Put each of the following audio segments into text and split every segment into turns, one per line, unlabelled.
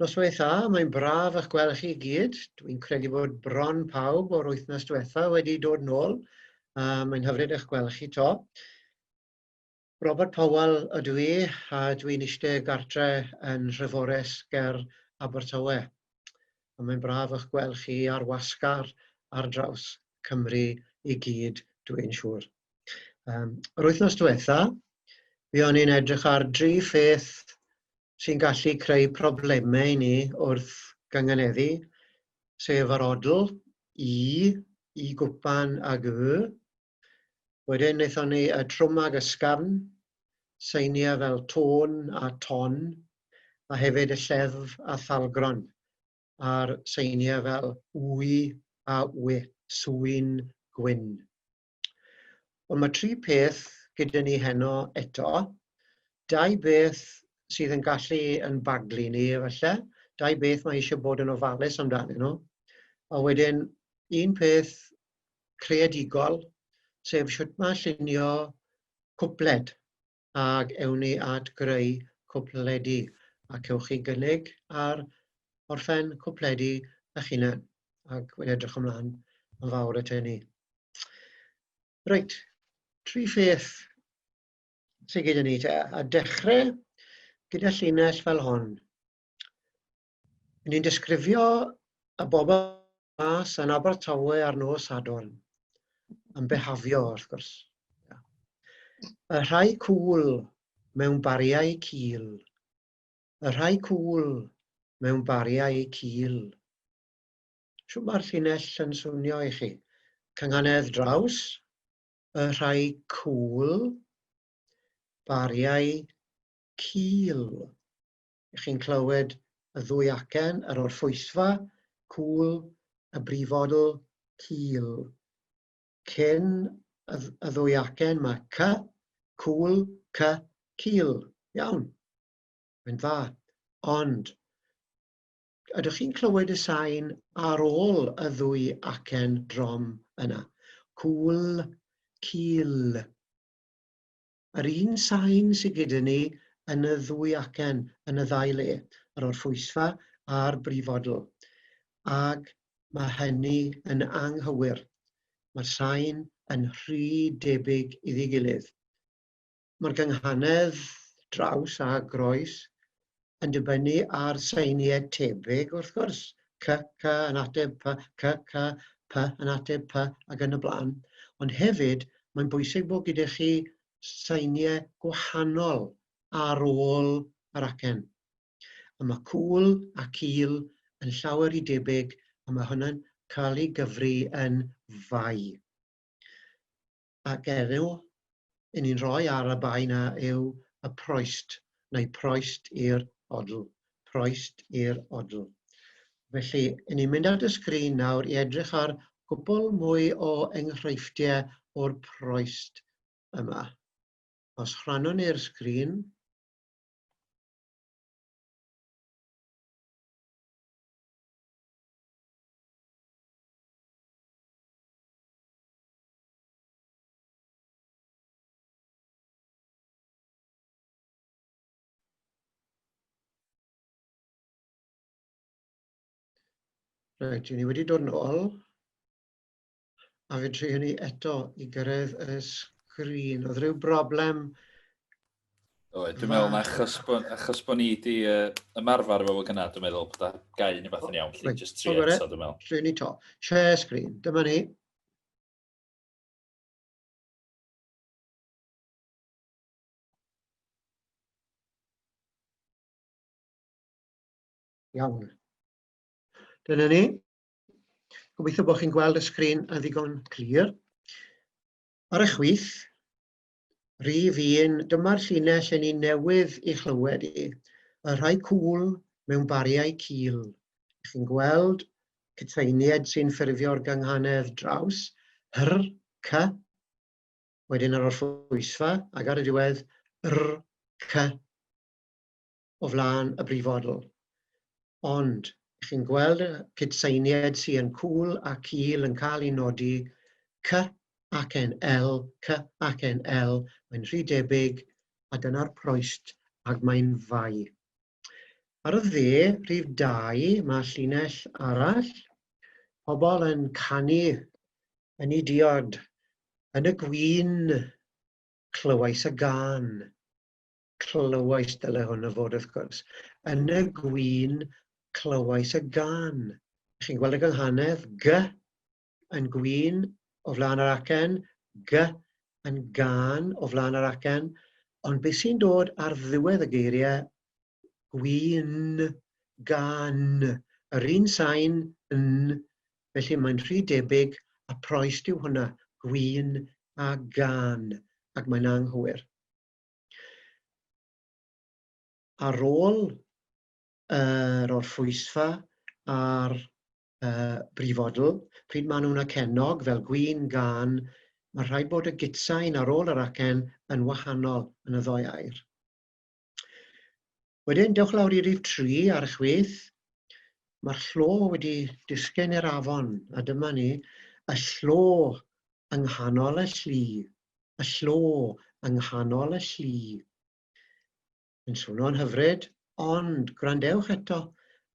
Noswaith dda, mae'n braf eich gweld chi i gyd. Dwi'n credu bod bron pawb o'r wythnos diwetha wedi dod nôl. Mae'n hyfryd eich gweld chi to. Robert Powell ydw i, a dwi'n eistedd gartre yn Nhreforys ger Abertawe. A mae'n braf eich gweld chi ar wasgar ar draws Cymru i gyd, dwi'n siŵr. Yr wythnos diwetha, fuon ni'n edrych ar dri pheth sy'n gallu creu problemau i ni wrth gynganeddu, sef yr odl, i, i gwpan ag y. Wedyn wnaethon ni y trwm ag ysgafn, seiniau fel tôn a ton, a hefyd y lleddf a thalgron, a'r seiniau fel wy a wy, swyn gwyn. Ond mae tri peth gyda ni heno eto. Dau beth sydd yn gallu yn baglu ni, efallai. Dau beth mae eisiau bod yn ofalus amdanyn nhw. A wedyn, un peth creadigol, sef sut mae llunio cwpled, ac ewn ni at greu cwpledi, a cewch chi gynnig ar orffen cwpledi eich hunain, ac wy'n edrych ymlaen yn fawr at hynny. Reit, tri pheth sydd gyda ni te, a dechrau gyda llinell fel hon. Ni'n disgrifio y bobl mas yn Abertawe ar nos Sadwrn, yn behafio wrth gwrs. Y rhai cŵl mewn bariau cul. Y rhai cŵl mewn bariau cul. Shwt mae'r llinell yn swnio i chi? Cynghanedd draws, y rhai cŵl, bariau cul. Ych chi'n clywed y ddwy acen, yr orffwysfa, cŵl, y brifodl, cul. Cyn y, y ddwy acen mae c, cŵl, c, cul. Iawn. Mae'n dda. Ond, Ydych chi'n clywed y sain ar ôl y ddwy acen drom yna? Cwl, cul. Yr un sain sydd gyda ni yn y ddwy acen, yn y ddau le, yr orffwysfa a'r brifodl. Ac mae hynny yn anghywir. Mae'r sain yn rhy debyg iddi gilydd. Mae'r gynghanedd draws a groes yn dibynnu ar seiniau tebyg, wrth gwrs. C, C yn ateb P, C, C, P yn ateb P ac yn y blaen. Ond hefyd, mae'n bwysig bod gyda chi seiniau gwahanol ar ôl yr acen. A mae cŵl a cul yn llawer i debyg a mae hwnna'n cael ei gyfri yn fai. Ac enw i ni'n rhoi ar y bai na yw y proest, neu proest i'r odl. Proest i'r odl. Felly, i ni'n mynd at y sgrin nawr i edrych ar gwbl mwy o enghreifftiau o'r proest yma. Os rhannwn ni'r sgrin, Reit, ni wedi dod nôl. A fe trio ni eto i gyrraedd y sgrin. Oedd rhyw broblem?
Oedd, dwi'n meddwl na achos bo, achos bo ni di uh, ymarfer efo fo gynna, dwi'n meddwl bod a gau neu beth yn iawn, lle just trio eto, dwi'n meddwl.
Trio ni to. Share screen, dyma ni. Iawn. Dyna ni. Gobeithio bod chi'n gweld y sgrin yn ddigon clir. Ar y chwith, rhif un, dyma'r llinell yn ni newydd i chlywed i. Y rhai cŵl mewn bariau cul. Chi'n gweld cytseinied sy'n ffurfio'r gynghanedd draws, r, c, wedyn yr orffwysfa, ac ar y diwedd, r, c, o flaen y brifodl. Ond, chi'n gweld y cydseinied sy yn cŵl a cul yn cael ei nodi, c ac n l, c ac n l, mae'n rhy debyg, a dyna'r proest, ac mae'n fai. Ar y dde, rhif 2, mae llinell arall. Pobl yn canu yn ei diod. Yn y gwin, clywais y gân. Clywais dyle hwn o fod wrth gwrs. Yn y gwin, clywais y gân. Chi'n gweld y gynghanedd, G yn gwin o flaen yr acen, G yn gân o flaen yr acen, ond beth sy'n dod ar ddiwedd y geiriau, gwin, gan, yr un sain, n, felly mae'n rhy debyg a proest yw hwnna, gwin a gan, ac mae'n anghywir. Ar ôl yr orffwysfa a'r brifodl, pryd maen nhw'n acennog fel gwin, gan, mae rhaid bod y gitsain ar ôl yr acen yn wahanol yn y ddoi air. Wedyn, dewch lawr i rif 3 ar y chwith. Mae'r llo wedi disgyn i'r afon, a dyma ni, y llo yng nghanol y llu. Y llo yng nghanol y llu. Yn swno'n hyfryd, ond gwrandewch eto,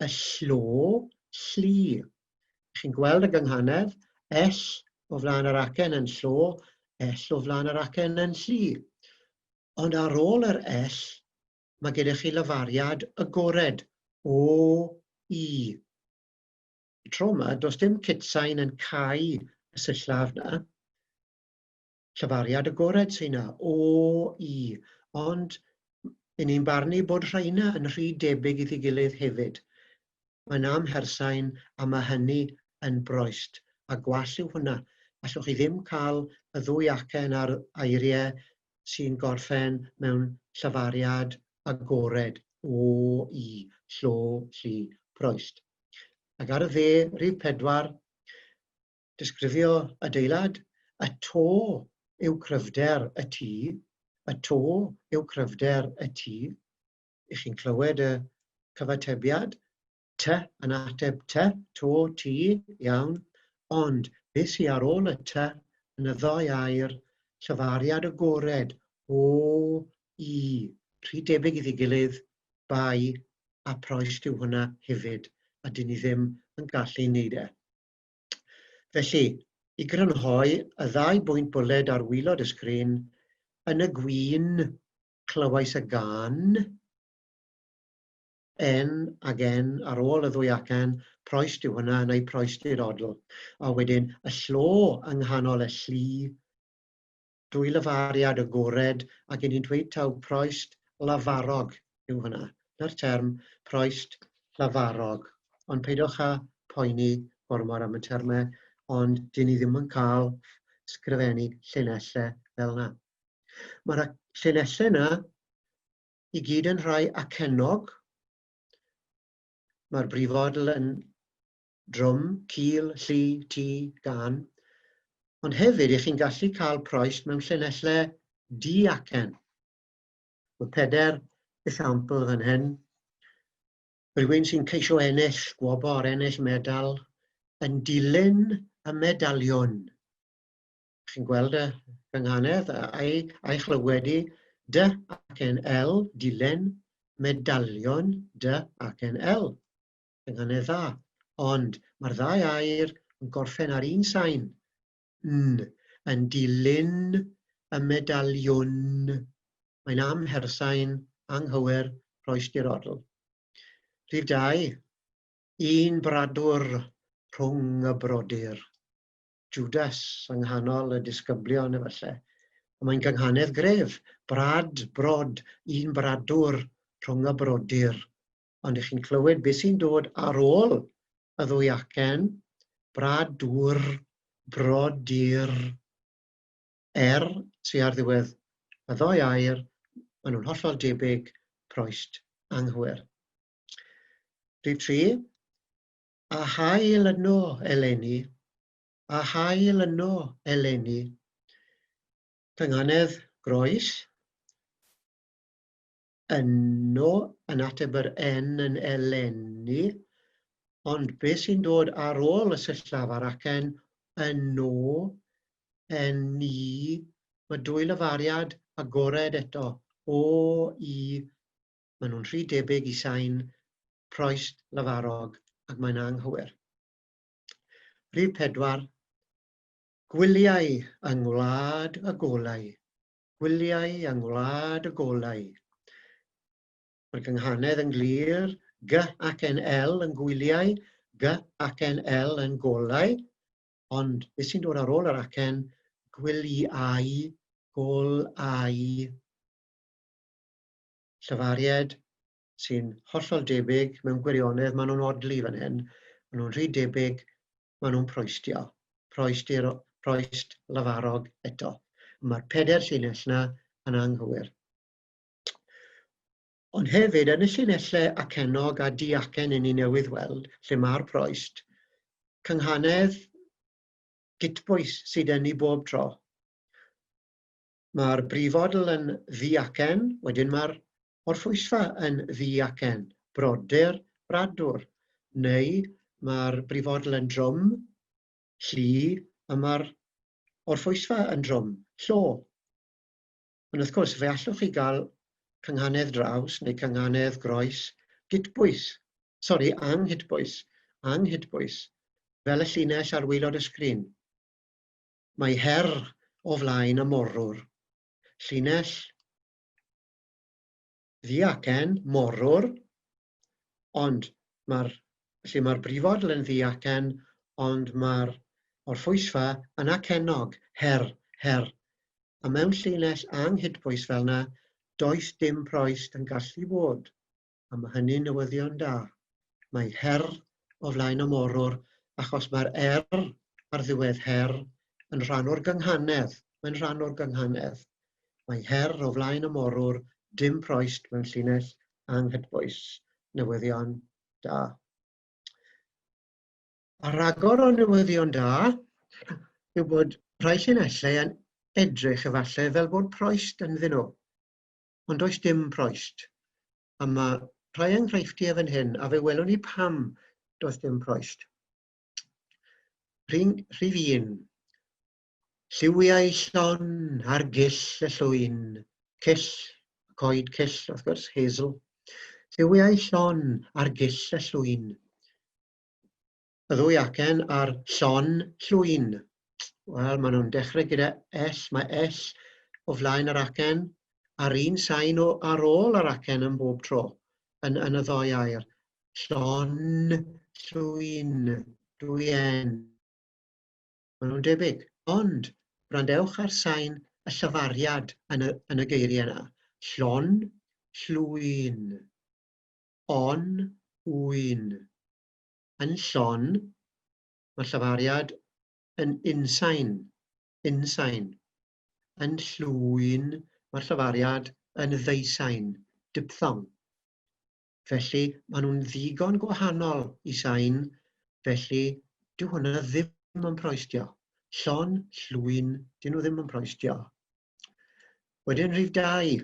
y llo, llu. Chi'n gweld y gynghanedd, L o flaen yr acen yn llo, L o flaen yr acen yn llu. Ond ar ôl yr L, mae gyda chi lafariad agored, O, I. Y tro yma, does dim cytsain yn cau y sillaf na. Llefariad agored sy'n na, O, I. Ond, i ni'n barnu bod rhaina yn rhy debyg iddi gilydd hefyd. Mae'n amhersain a mae hynny yn broest, a gwall yw hwnna. Allwch chi ddim cael y ddwy acen ar eiriau sy'n gorffen mewn llefariad agored, O, I, llo, llu, proest. Ac ar y dde, rhif 4, Disgrifio adeilad, y to yw cryfder y tŷ, y to yw cryfder y tŷ. Ych chi'n clywed y cyfatebiad? Ty yn ateb ty, to, tŷ, iawn. Ond beth sydd ar ôl y ty yn y ddoi air, llyfariad agored, o, i, rhy debyg iddi gilydd, bai a proest yw hwnna hefyd, a dyn ni ddim yn gallu neud e. Felly, i grynhoi y ddau bwynt bwled ar waelod y sgrin, yn y gwin, clywais y gân, N ag N ar ôl y ddwy acen, proest yw hwnna, neu proest i'r odl. A wedyn y llo yng nghanol y llu, dwy lafariad agored, ac 'yn ni'n dweud taw proest lafarog yw hwnna. Dyna'r term, proest lafarog. Ond peidiwch â poeni gormod am y termau, ond dyn ni ddim yn cael sgrifennu llinellau fel yna. Mae'r llinellau yna i gyd yn rhai acennog. Mae'r brifodl yn drwm, cul, llu, tŷ, gan. Ond hefyd, ych chi'n gallu cael proest mewn llinellau di-acen. Mae pedair esiampl fan hyn. Rhywun sy'n ceisio ennill gwobr, ennill medal, yn dilyn y medaliwn. Chi'n gweld y gynghanedd a'i, a'i chlywed i, D ac N L, dilyn, medalion, D ac N L. Gynghanedd dda. Ond mae'r ddau air yn gorffen ar un sain, n, yn dilyn y medaliwn. Mae'n amhersain anghywir rhoes di'r odl. Rhif 2. Un bradwr rhwng y brodyr. Judas yng nghanol y disgyblion efallai. Ond mae'n gynghanedd gref. Brad, brod, un bradwr rhwng y brodyr. Ond ych chi'n clywed beth sy'n dod ar ôl y ddwy acen, brad dŵr, brodyr, er sy ar ddiwedd y ddoi air, maen nhw'n hollol debyg, proest anghywir. Rhif 3, a hael yno eleni, a hael yno eleni. Cynghanedd groes, yno yn ateb yr N yn eleni, ond beth sy'n dod ar ôl y sillaf a'r acen yno, en-ni, mae dwy lafariad agored eto, o, i, maen nhw'n rhy debyg i sain Proest lafarog, ac mae'n anghywir. Rhif 4. Gwyliau yng ngwlad y golau. Gwyliau yng ngwlad y golau. Mae'r gynghanedd yn glir, G ac N L yn gwyliau, G ac N L yn golau, ond beth sy'n dod ar ôl yr acen? Gwyliau, golau. Llyfaried sy'n hollol debyg, mewn gwirionedd, maen nhw'n odli fan hyn, maen nhw'n rhy debyg, maen nhw'n proestio. Proest, i'r, proest lafarog eto. Mae'r pedair llinell yna yn anghywir. Ond hefyd, yn y llinellau acennog a diacen i ni newydd weld, lle mae'r proest, cynghanedd gitbwys sydd yn ni bob tro. Mae'r brifodl yn ddiacen, wedyn mae'r orffwysfa yn ddiacen, brodyr, bradwr, neu mae'r brifodl yn drwm, llu, a mae'r orffwysfa yn drwm, llo. Ond wrth gwrs, fe allwch chi gael cynghanedd draws neu cynghanedd groes gitbwys, sori, anghydbwys, anghydbwys, fel y llinell ar waelod y sgrin. Mae her o flaen y morwr. Llinell ddiacen, morwr, ond mae'r, felly mae'r brifodl yn ddiacen, ond mae'r orffwysfa yn acennog, her, her. A mewn llinell anghydbwys fel yna, does dim proest yn gallu bod. A mae hynny'n newyddion da. Mae her o flaen y morwr, achos mae'r er ar ddiwedd her yn rhan o'r gynghanedd. Mae'n rhan o'r gynghanedd. Mae her o flaen y morwr, dim proest mewn llinell anghydbwys. Newyddion da. A ragor o newyddion da yw bod rhai llinellau yn edrych efallai fel bod proest ynddyn nhw, ond does dim proest. A mae rhai enghreifftiau fan hyn, a fe welwn ni pam does dim proest. Rhif 1. Lliwiau llon ar gyll y llwyn. Cyll, coed cyll, wrth gwrs, hazel. Lliwiau llon ar gyll y llwyn. Y ddwy acen ar llon llwyn. Wel, maen nhw'n dechrau gyda L, mae L o flaen yr acen, a'r un sain o ar ôl yr acen yn bob tro, yn, yn y ddoi air. Llon llwyn, dwy N. Maen nhw'n debyg. Ond, gwrandewch ar sain y llyfariad yn y, yn y geiriau yna. Llon, llwyn. On, wyn. Yn llon, mae llyfariad yn unsain, unsain. Yn llwyn, mae'r llyfariad yn ddeusain, diphthong. Felly, maen nhw'n ddigon gwahanol i sain, felly dyw hwnna ddim yn proestio. Llon, llwyn, dyn nhw ddim yn proestio. Wedyn rhif 2,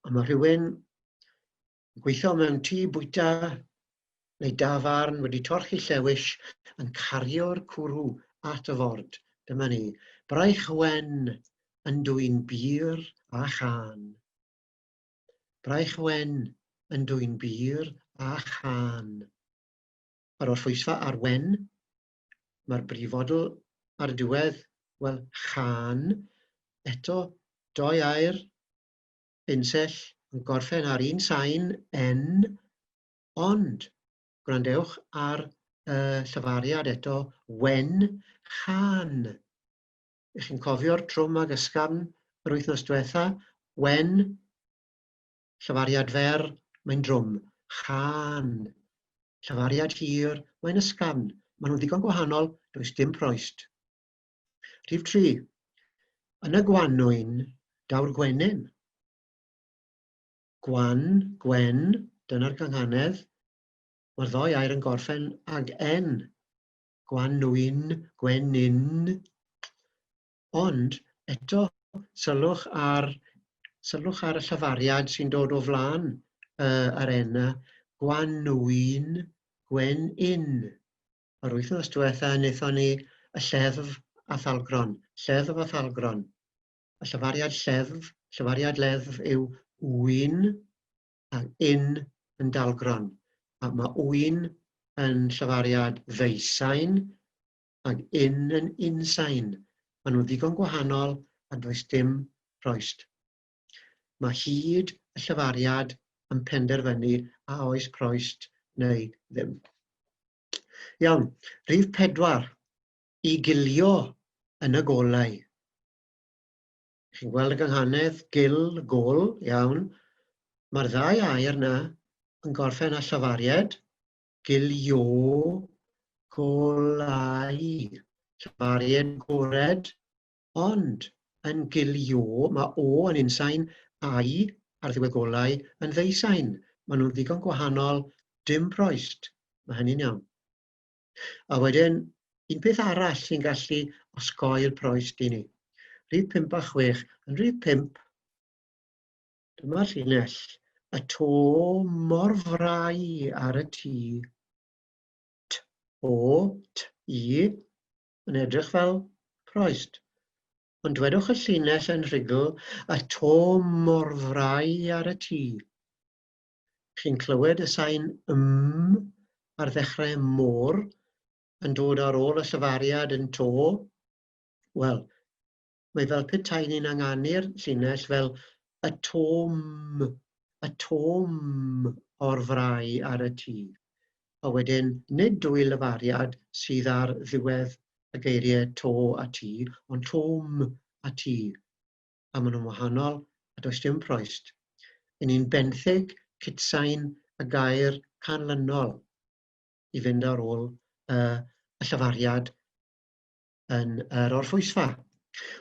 a mae rhywun yn gweithio mewn tŷ bwyta neu dafarn wedi torchi llewis yn cario'r cwrw at y ford. Dyma ni. Braich wen yn dwyn bir a chân. Braich wen yn dwyn bir a chân. Mae'r orffwysfa ar wen, mae'r brifodl ar y diwedd, wel, chân, eto, doi air, unsill, yn gorffen ar un sain, n, ond, gwrandewch ar y llyfariad eto, wen, chân. Ych chi'n cofio'r trwm ag ysgafn yr wythnos diwetha? Wen, llyfariad fer, mae'n drwm. Chân, llyfariad hir, mae'n ysgafn. Maen nhw'n ddigon gwahanol, does dim proest. Rhif 3. Yn y gwanwyn, daw'r gwenyn. Gwan, gwen, dyna'r gynghanedd. Mae'r ddoi air yn gorffen ag n. Gwanwyn, gwenyn. Ond, eto, sylwch ar, sylwch ar y llyfariad sy'n dod o flaen uh, yr enna. Gwanwyn, gwenyn. Yr wythnos diwetha, wnaethon ni y lleddf a thalgron. Lleddf a thalgron. Y llyfariad lleddf, llyfariad leddf yw wyn a un yn dalgron. A mae wyn yn llafariad ddeusain ac un yn unsain. Maen nhw'n ddigon gwahanol a does dim croest. Mae hyd y llafariad yn penderfynu a oes croest neu ddim. Iawn, rhif 4, i gilio yn y golau. Chi'n gweld y gynghanedd, gil, gol, iawn. Mae'r ddau air na yn gorffen â llafariad, gilio, golau. Llafariad gored, ond yn gilio, mae o yn unsain, ai ar ddiwedd golau yn ddeusain. Maen nhw'n ddigon gwahanol, dim proest. Mae hynny'n iawn. A wedyn, un peth arall sy'n gallu osgoi'r proest i ni. Rhif 5 a 6. Yn rhif 5, dyma'r llinell. Y to mor frau ar y tŷ. T, O, T, I, yn edrych fel proest. Ond dwedwch y llinell yn rhugl, y to mor frau ar y tŷ. Chi'n clywed y sain 'm' ar ddechrau môr yn dod ar ôl y llyfariad yn to? Wel, mae fel petai ni'n anganu'r llinell fel y to-m, y to-m o'r frai ar y tŷ. A wedyn, nid dwy lyfariad sydd ar ddiwedd y geiriau to a tŷ, ond to-m a tŷ. A maen nhw'n wahanol, a does dim proest. Yn ni'n benthyg cytsain y gair canlynol i fynd ar ôl y llyfariad yn yr orffwysfa.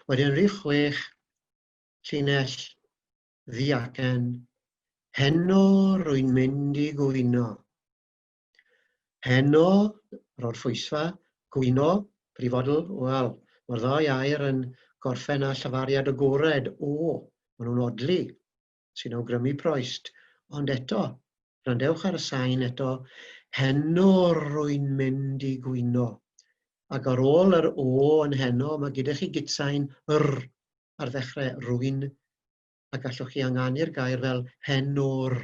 Wedyn rhif 6, llinell ddiacen, heno rwy'n mynd i gwyno. Heno, yr orffwysfa, gwyno, brifodl, wel, mae'r ddau air yn gorffen â llafariad agored, o, maen nhw'n odli, sy'n awgrymu proest. Ond eto, gwrandewch ar y sain eto, heno rwy'n mynd i gwyno. Ac ar ôl yr o yn heno, mae gyda chi gitsain r ar ddechrau rwy'n a gallwch chi ynganu'r gair fel henwr.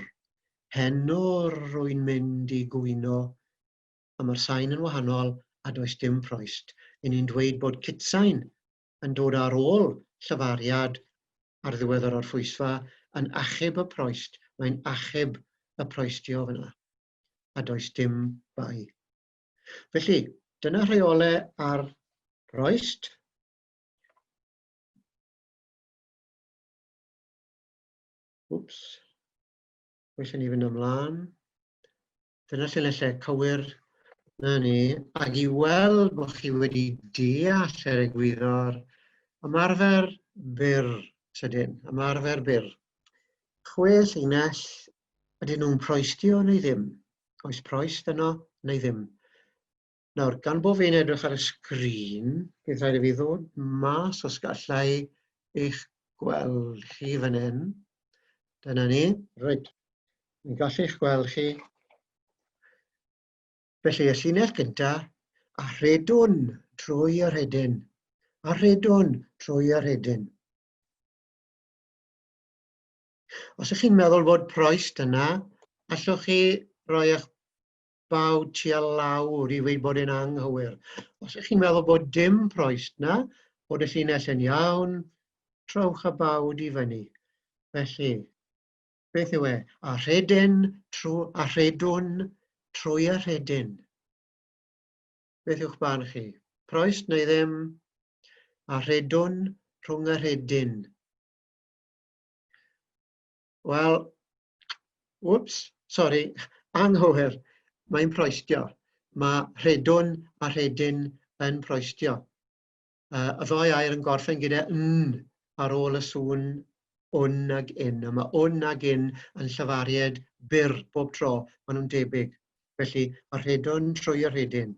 Henwr rwy'n mynd i gwyno. A mae'r sain yn wahanol a does dim proest. Yn ni'n dweud bod cytsain yn dod ar ôl llyfariad ar ddiwedd yr orffwysfa yn achub y proest. Mae'n achub y proestio fyna. A does dim bai. Felly, dyna rheolau ar roest. Wps. Oes ni fynd ymlaen. Dyna llinellau cywir. Na ni. Ac i weld bod chi wedi deall yr egwyddor, ymarfer byr sydyn, ymarfer byr. Chwe llinell, ydyn nhw'n proestio neu ddim? Oes proest yno neu ddim? Nawr, gan bod fi'n edrych ar y sgrin, bydd rhaid i fi ddod mas os gallai eich gweld chi fan hyn. Dyna ni. Reit. Fi'n gallu eich gweld chi. Felly, y llinell gynta, a rhedwn trwy y rhedyn. A rhedwn trwy y rhedyn. Os ych chi'n meddwl bod proest yna, allwch chi roi eich baw tua lawr i weud bod e'n anghywir. Os ych chi'n meddwl bod dim proest na, bod y llinell yn iawn, trowch y bawd i fyny. Felly, beth yw e? A rhedyn, trw, a rhedwn trwy y rhedyn. Beth yw'ch barn chi? Proest neu ddim? A rhedwn rhwng y rhedyn. Wel, whoops, sori, anghywir, mae'n proestio. Mae rhedwn a rhedyn yn proestio. Y ddoi air yn gorffen gyda n ar ôl y sŵn wn ag un. A mae wn ag un yn llyfariad byr bob tro, maen nhw'n debyg. Felly, y rhedwn trwy y rhedyn.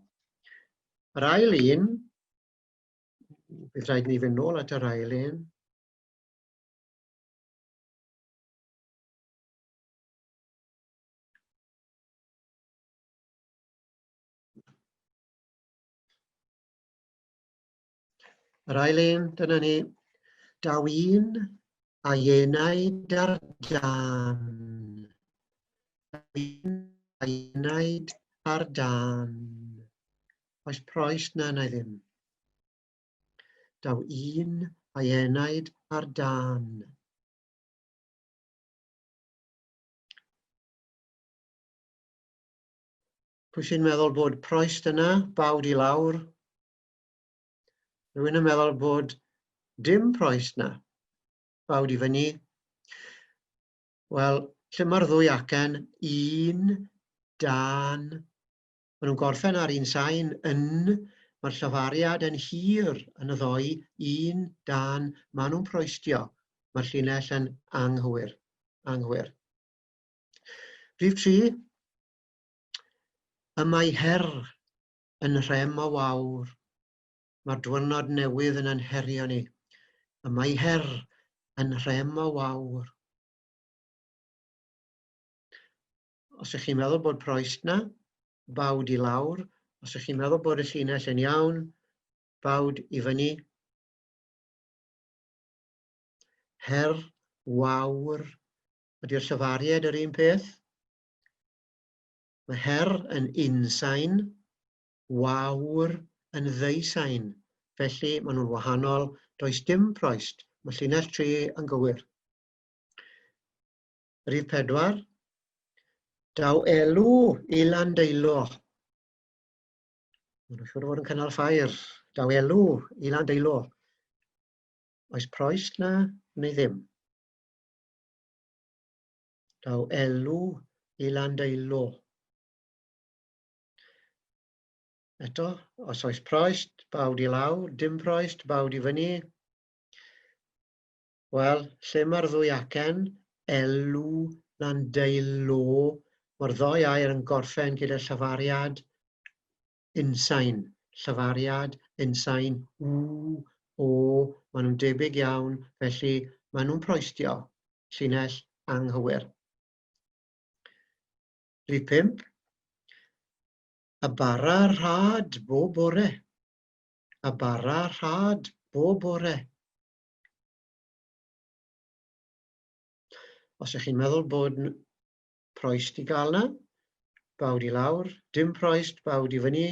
Yr ail un, bydd rhaid ni fynd nôl at yr ail un. Yr ail un, dyna ni. Daw un a enaid ar dân. Daw un. Enaid ar dân. Oes proes na neu ddim? Daw un a'i enaid ar dân. Pwy sy'n meddwl bod proest yna, bawd i lawr? Rwy'n yn meddwl bod dim proest na, bawd i fyny. Wel, lle mae'r ddwy acen? Un, dan. Maen nhw'n gorffen ar un sain, yn. Mae'r llafariad yn hir yn y ddoi, un, dan. Maen nhw'n proestio. Mae'r llinell yn anghywir. Anghywir. Rhif 3. Y mae her yn nhrem o wawr. Mae'r dwyrnod newydd yn anherio ni. Y mae her yn nhrem o wawr. Os ych chi'n meddwl bod proest na, bawd i lawr. Os ych chi'n meddwl bod y llinell yn iawn, bawd i fyny. Her, wawr. Ydy'r llyfariad yr un peth? Mae her yn unsain, wawr yn ddeusain. Felly, maen nhw'n wahanol. Does dim proest. Mae llinell 3 yn gywir. Rhif 4. Daw elw i Landeilo. Maen nhw'n siŵr o fod yn cynnal ffair. Daw elw i Landeilo. Oes proest na neu ddim? Daw elw i Landeilo. Eto, os oes proest, bawd i lawr, dim proest, bawd i fyny. Wel, lle mae'r ddwy acen? Elw, Landeilo. Mae'r ddoi air yn gorffen gyda llafariad unsain. Llafariad, unsain, w, o, maen nhw'n debyg iawn, felly maen nhw'n proestio. Llinell anghywir. Rhif 5. Y bara rhad bob bore. Y bara rhad bob bore. Os ych chi'n meddwl bod proest i gael na, bawd i lawr, dim proest, bawd i fyny.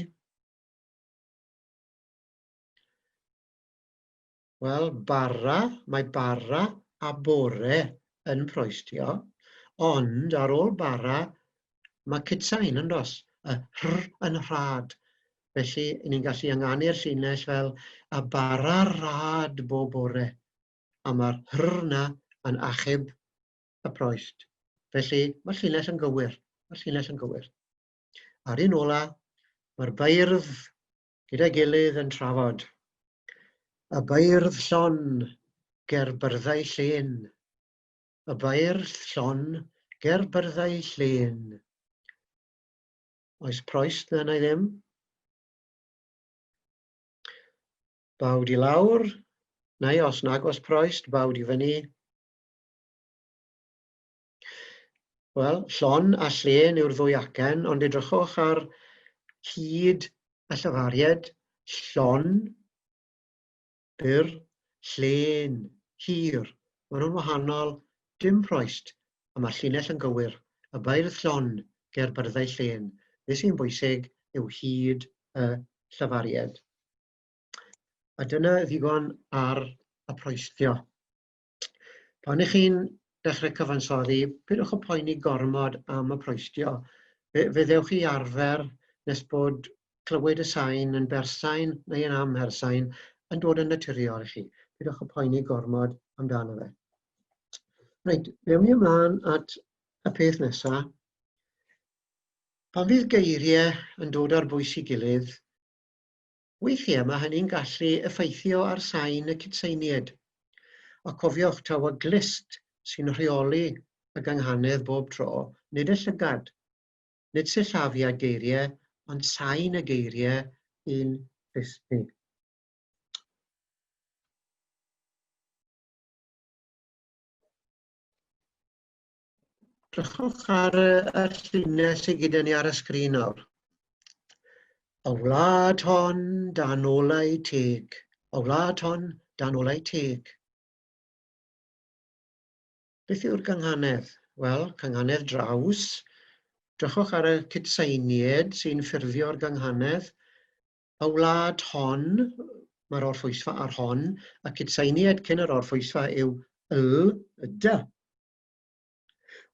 Wel, bara, mae bara a bore yn proestio, ond ar ôl bara mae cytsain yn dos, y rh yn rhad. Felly, ni'n gallu ynganu'r llinell fel y bara rhad bob bore, a mae'r rh na yn achub y proest. Felly, mae'r llinell yn gywir. Mae'r llinell yn gywir. A'r un ola, mae'r beirdd gyda'i gilydd yn trafod. Y beirdd llon ger byrddau llên. Y beirdd llon ger byrddau llên. Oes proest na neu ddim? Bawd i lawr, neu os nag oes proest, bawd i fyny. Wel, llon a llên yw'r ddwy acen, ond edrychwch ar hyd y llafariad. Llon, byr, llên, hir. Maen nhw'n wahanol, dim proest, a mae'r llinell yn gywir. Y beirdd llon ger byrddau llên. Be sy'n bwysig yw hyd y llafariad. A dyna ddigon ar y proestio. Pan ych chi'n dechrau cyfansoddi, peidiwch â poeni gormod am y proestio. Fe, fe ddewch chi arfer nes bod clywed y sain yn bersain neu yn amhersain yn dod yn naturiol i chi. Peidiwch â poeni gormod amdano fe. Reit, fewn ni ymlaen at y peth nesaf. Pan fydd geiriau yn dod ar bwys i gilydd, Weithiau mae hynny'n gallu effeithio ar sain y cytseinied. A cofiwch taw y glust sy'n rheoli y gynghanedd bob tro, nid y llygad. Nid sillafiad geiriau, ond sain y geiriau i'n clust ni. Drychwch ar y, y llinell sydd gyda ni ar y sgrin nawr. Y wlad hon dan olau teg. Y wlad hon dan olau teg. Beth yw'r gynghanedd? Wel, cynghanedd draws. Drychwch ar y cytseinied sy'n ffurfio'r gynghanedd. Y wlad hon, mae'r orffwysfa ar hon, y cytseinied cyn yr orffwysfa yw l, y d.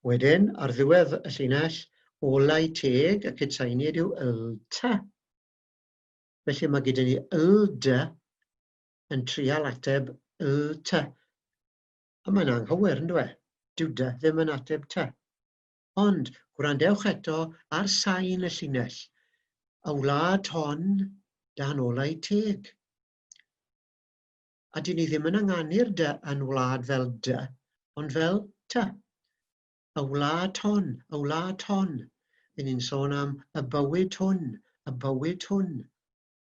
Wedyn, ar ddiwedd y llinell, olau teg, y cytseinied yw l, t. Felly mae gyda ni l, d yn trial ateb l, t. A mae'n anghywir, yn dweud? E? Dyw d ddim yn ateb t. Ond gwrandewch eto ar sain y llinell, y wlad hon dan olau teg. A dyn ni ddim yn ynganu'r dy yn wlad fel dy, ond fel ty. Y wlad hon, y wlad hon. Dyn ni'n sôn am y bywyd hwn, y bywyd hwn.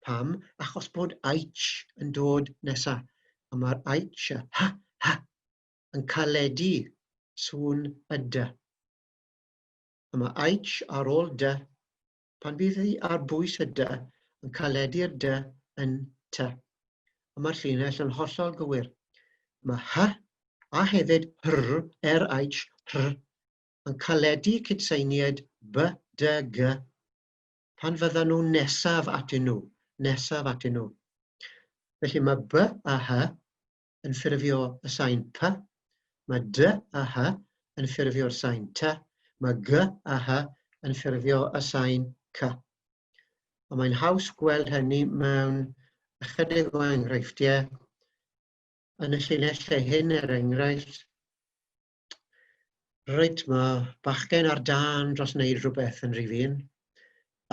Pam? Achos bod aich yn dod nesa. A mae'r aich, y h, h, yn caledu sŵn y d. A mae aich ar ôl d, pan bydd hi ar bwys y d, yn caledu'r d yn t. A mae'r llinell yn hollol gywir. Mae h a hefyd r, r, h, r, yn caledu cytseinied b, d, g pan fyddan nhw nesaf atyn nhw, nesaf atyn nhw. Felly mae b a h yn ffurfio y sain P, mae D a H yn ffurfio'r sain T, mae G a H yn ffurfio y sain C. A mae'n haws gweld hynny mewn ychydig o enghreifftiau. Yn y llinellau hyn, er enghraifft, reit, mae bachgen ar dân dros wneud rhywbeth yn rhif un.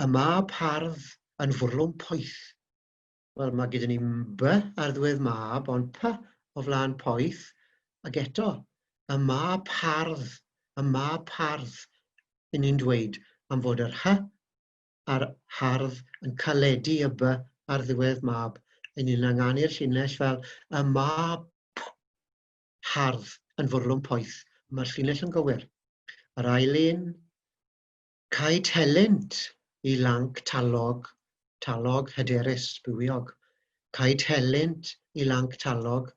Y mab hardd yn fwrlwm poeth. Wel, mae gyda ni B ar ddiwedd mab, ond P o flaen poeth, ac eto, y mab hardd, y mab hardd, yn ni'n dweud am fod yr H a'r hardd yn caledu y B ar ddiwedd mab. Yn ni'n anganu'r llinell fel y mab hardd yn fwrlwm poeth. Mae'r llinell yn gywir. Yr ail un, Cae helynt i lanc talog, talog, hyderus, bywiog. Cae helynt i lanc talog,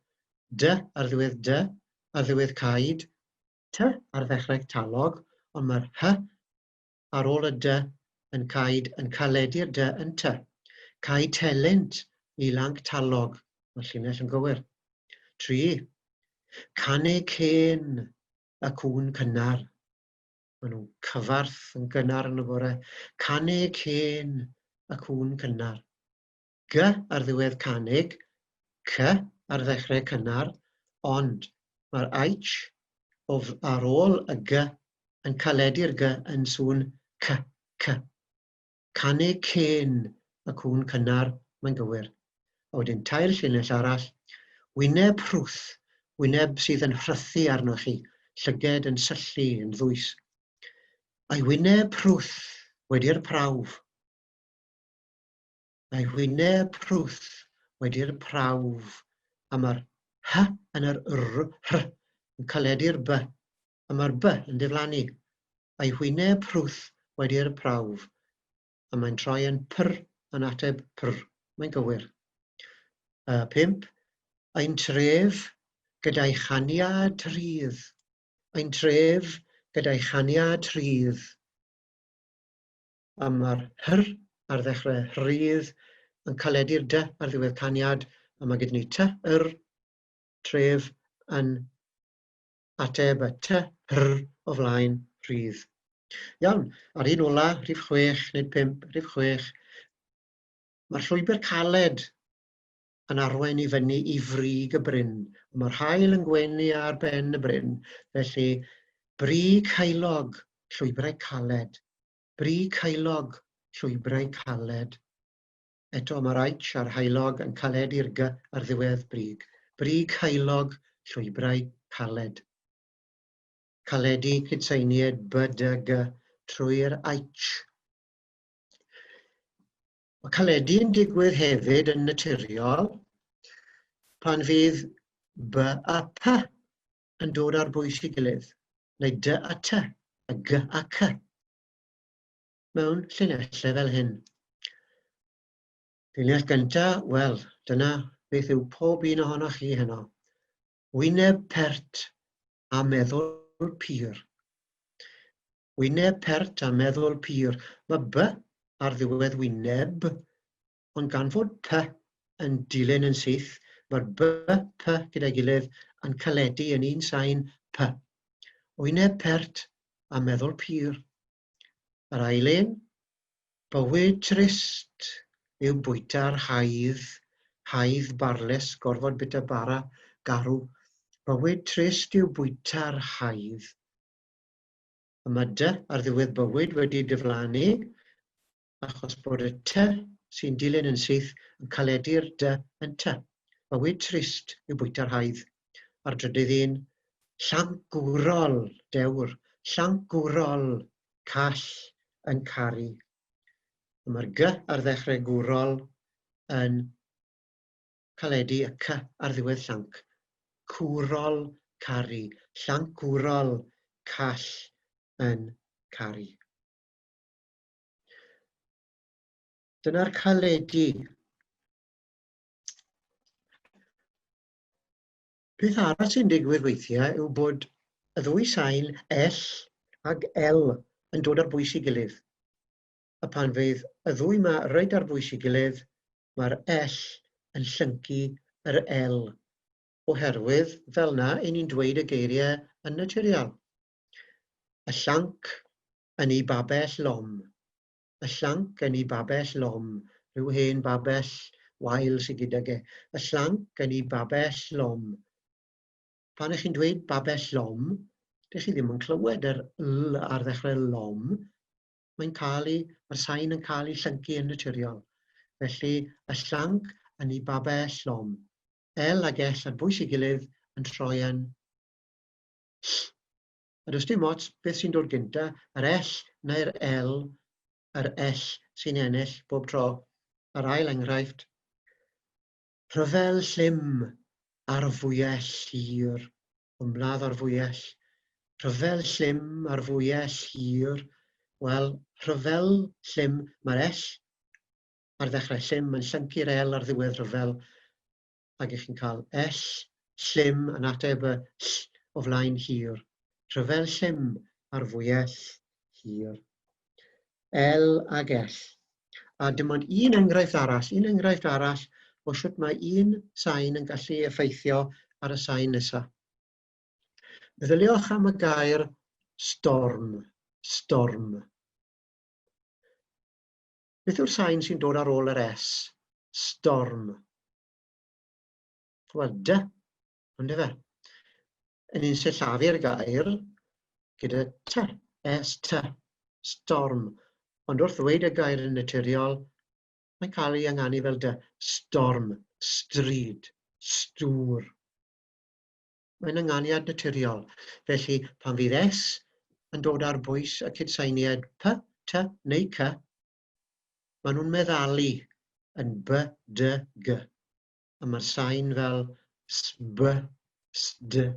d ar ddiwedd d, ar ddiwedd caed, t ar ddechrau talog, ond mae'r h ar ôl y d yn caed yn caledu'r d yn t. Cae helynt i lanc talog, mae'r llinell yn gywir. 3. Canu cên y cŵn cynnar. Maen nhw'n cyfarth yn gynnar yn y bore. Canu cên y cŵn cynnar. G ar ddiwedd canig, C ar ddechrau cynnar, ond mae'r H o ar ôl y G yn caledu'r G yn sŵn C, C. Canu cên y cŵn cynnar, mae'n gywir. A wedyn tair llinell arall. Wyneb rhwth, wyneb sydd yn rhythu arnoch chi, llyged yn syllu yn ddwys. A'i wyneb rhwth wedi'r prawf. A'i wyneb rhwth wedi'r prawf. A mae'r h yn yr r, rh, yn caledu'r b. A mae'r b yn diflannu. A'i hwyneb rhwth wedi'r prawf. A mae'n troi yn pr yn ateb pr. Mae'n gywir. 5. Ein tref gyda'i chaniad rhydd. Ein tref gyda'i chaniad rhydd. A mae'r hyr ar ddechrau rhydd yn caledu'r dy ar ddiwedd caniad, a mae gyda ni ty, yr, tref yn ateb y ty, rh o flaen rhydd. Iawn, a'r un ola, rhif 6, nid 5, rhif 6. Mae'r llwybr caled yn arwain i fyny i frig y bryn. Mae'r haul yn gwenu ar ben y bryn, felly brig heulog, llwybrau caled. Brig heulog, llwybrau caled. Eto mae'r aich a'r haelog yn caledu'r g ar ddiwedd brig. Brig haelog, llwybrau caled. Caledu cydseinied b, d, g trwy'r aich. Mae caledu'n digwydd hefyd yn naturiol pan fydd b a p yn dod ar bwys ei gilydd, neu d a t, a g a c. mewn llinellau fel hyn. Llinell gyntaf, wel, dyna beth yw pob un ohonoch chi heno. Wyneb pert a meddwl pur. Wyneb pert a meddwl pur. Mae B ar ddiwedd wyneb, ond gan fod P yn dilyn yn syth, mae'r B, P gyda'i gilydd yn caledu yn un sain P. Wyneb pert a meddwl pur. Yr ail un, bywyd trist yw bwyta'r haidd, haidd barlys, gorfod bwyta bara garw. Bywyd trist yw bwyta'r haidd. A mae dy ar ddiwedd bywyd wedi diflannu achos bod y ty sy'n dilyn yn syth yn caledu'r dy yn ty. Bywyd trist yw bwyta'r haidd. A'r drydydd un, llancwrol, dewr, llancwrol, call yn caru. A mae'r g ar ddechrau gwrol yn caledu y c ar ddiwedd llanc. Cwrol caru, llanc cwrol, call yn caru. Dyna'r caledu. Peth arall sy'n digwydd weithiau yw bod y ddwy sain L ag L yn dod ar bwys ei gilydd. A pan fydd y ddwy yma reit ar bwys ei gilydd, mae'r L yn llyncu yr L, oherwydd fel 'na 'y ni'n dweud y geiriau yn naturiol. Y llanc yn ei babell lom. Y llanc yn ei babell lom. Rhyw hen babell wael sydd gydag e. Y llanc yn ei babell lom. Pan ych chi'n dweud babell lom, dych chi ddim yn clywed yr l ar ddechrau lom. Mae'n cael ei, mae'r sain yn cael ei llyncu yn naturiol. Felly, y llanc yn ei babell lom. L ag S ar bwys ei gilydd yn troi yn ll. A does dim ots beth sy'n dod gynta, yr L neu'r L, yr L sy'n ennill bob tro. Yr ail enghraifft, rhyfel llym ar fwyell hir. Ymladd ar fwyell. Rhyfel llym ar fwyell hir. Wel, rhyfel llym, mae'r L ar ddechrau llym yn llyncu'r L ar ddiwedd rhyfel, ac ych chi'n cael L llym yn ateb y ll o flaen hir. Rhyfel llym ar fwyell hir. L ag L. A dim ond un enghraifft arall, un enghraifft arall o sut mae un sain yn gallu effeithio ar y sain nesaf. Meddyliwch am y gair storm, storm. Beth yw'r sain sy'n dod ar ôl yr S? Storm. Wel, d, ond efe. Yn un sillafu'r gair gyda t, S, T, storm. Ond wrth ddweud y gair yn naturiol, mae'n cael ei ynganu fel dy, storm, stryd, stŵr. Mae'n ynganiad naturiol. Felly, pan fydd S yn dod ar bwys y cydsainiad P, T neu C, maen nhw'n meddalu yn B, D, G. A mae'r sain fel S, B, S, D,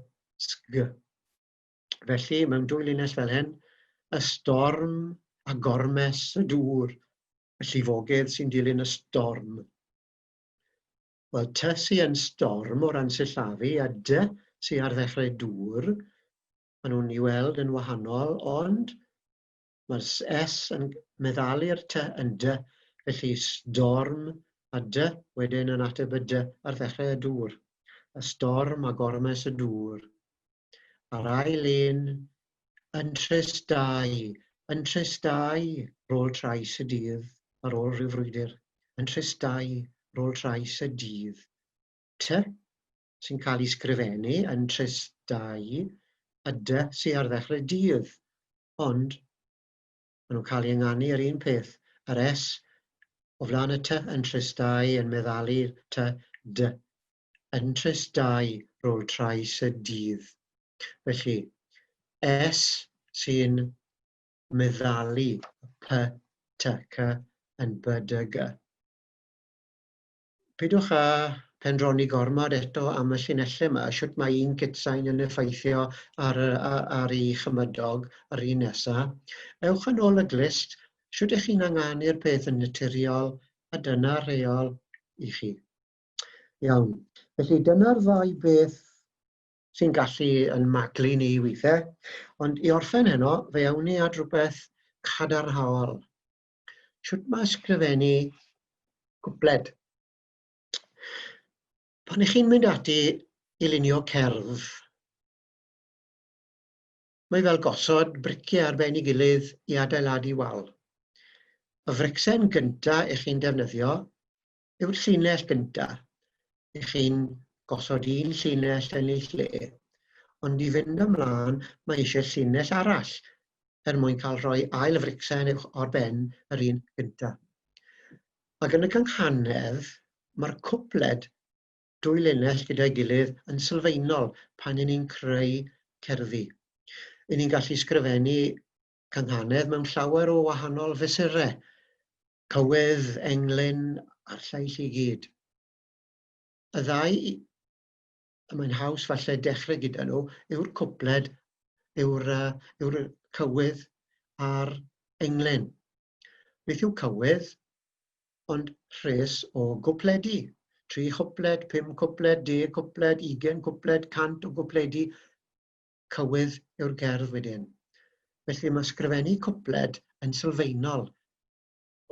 S, G. Felly, mewn dwy linell fel hyn, y storm a gormes y dŵr, y llifogydd sy'n dilyn y storm. Wel, T sy yn storm o ran sillafu a D sy ar ddechrau dŵr, maen nhw'n i weld yn wahanol, ond mae'r S yn meddalu'r T yn D, felly storm a D wedyn yn ateb y D ar ddechrau y dŵr. Y storm a gormes y dŵr. A'r ail un, yn tristau, yn tristau rôl trais y dydd ar ôl rhyw frwydr, yn tristau rôl trais y dydd. T sy'n cael ei sgrifennu yn tristau, a D sy'n ar ddechrau dydd, ond maen nhw'n cael ei ynganu yr un peth, yr S o flaen y T yn tristau yn meddalu T, D. Yn tristau rôl trais y dydd. Felly, S sy'n meddalu P, T, C yn B, D, G. Peidiwch â pendroni gormod eto am y llinellau yma, shwt mae un cytsain yn effeithio ar, ar, ar ei chymydog, yr un nesaf. Ewch yn ôl y glist, shwt ych chi'n anganu'r peth yn naturiol, a dyna'r rheol i chi. Iawn. Felly dyna'r ddau beth. sy'n gallu yn maglu ni weithiau. Ond i orffen heno, fe awn ni at rhywbeth cadarnhaol. Shwt mae ysgrifennu cwpled? Pan ych chi'n mynd ati i lunio cerdd, mae fel gosod briciau ar ben ei gilydd i adeiladu wal. Y fricsen gyntaf ych chi'n defnyddio yw'r llinell gyntaf. Ych chi'n gosod un llinell yn ei lle, ond i fynd ymlaen mae eisiau llinell arall er mwyn cael rhoi ail fricsen o'r ben yr un gyntaf. Ac yn y cynghanedd, mae'r cwpled dwy linell gyda'i gilydd yn sylfaenol pan 'y ni'n creu cerddi. 'Y ni'n gallu sgrifennu cynghanedd mewn llawer o wahanol fesurau, cywydd, englyn a'r lleill i gyd. Y ddau y mae'n haws falle dechrau gyda nhw yw'r cwpled, yw'r, yw'r cywydd a'r englyn. Beth yw cywydd? Ond rhes o gwpledi. 3 chwpled, 5 cwpled, 10 cwpled, 20 cwpled, 100 o gwpledi. Cywydd yw'r gerdd wedyn. Felly mae sgrifennu cwpled yn sylfaenol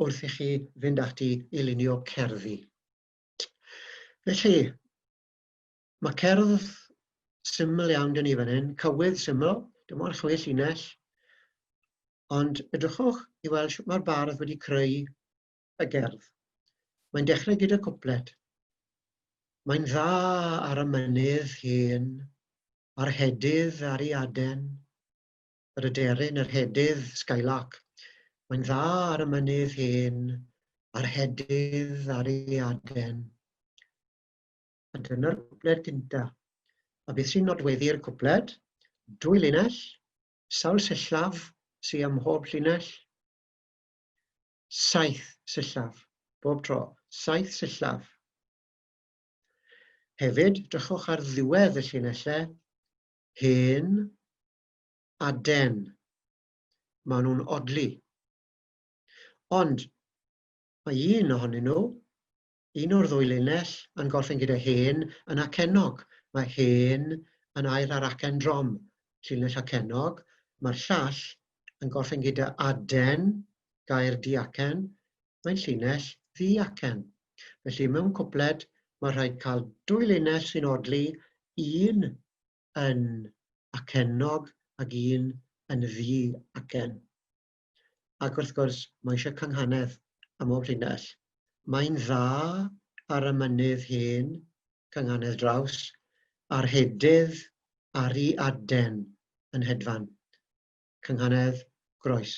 wrth i chi fynd ati i lunio cerddi. Felly, mae cerdd syml iawn dyn ni fan hyn, cywydd syml, dim ond 6 llinell, ond edrychwch i weld sut mae'r bardd wedi creu y gerdd. Mae'n dechrau gyda cwpled. Mae'n dda ar y mynydd hen, a'r hedydd ar ei aden, yr aderyn, yr hedydd, skylark. Mae'n dda ar y mynydd hen, a'r hedydd ar ei aden. A dyna'r cwpled gynta. A beth sy'n nodweddu'r cwpled? 2 linell, sawl sillaf sy ym mhob llinell? 7 sillaf, bob tro, 7 sillaf. Hefyd, drychwch ar ddiwedd y llinellau, hen a den. Maen nhw'n odli. Ond mae un ohonyn nhw, un o'r ddwy linell, yn gorffen gyda hen yn acennog. Mae hen yn air ar acen drom, llinell acennog. Mae'r llall yn gorffen gyda aden, gair diacen, mae'n llinell ddiacen. Felly mewn cwpled mae rhaid cael 2 linell sy'n odli, un yn acennog ac un yn ddiacen. Ac wrth gwrs, mae eisiau cynghanedd am bob llinell. Mae'n dda ar y mynydd hen, cynghanedd draws, a'r hedydd ar ei aden yn hedfan. Cynghanedd groes.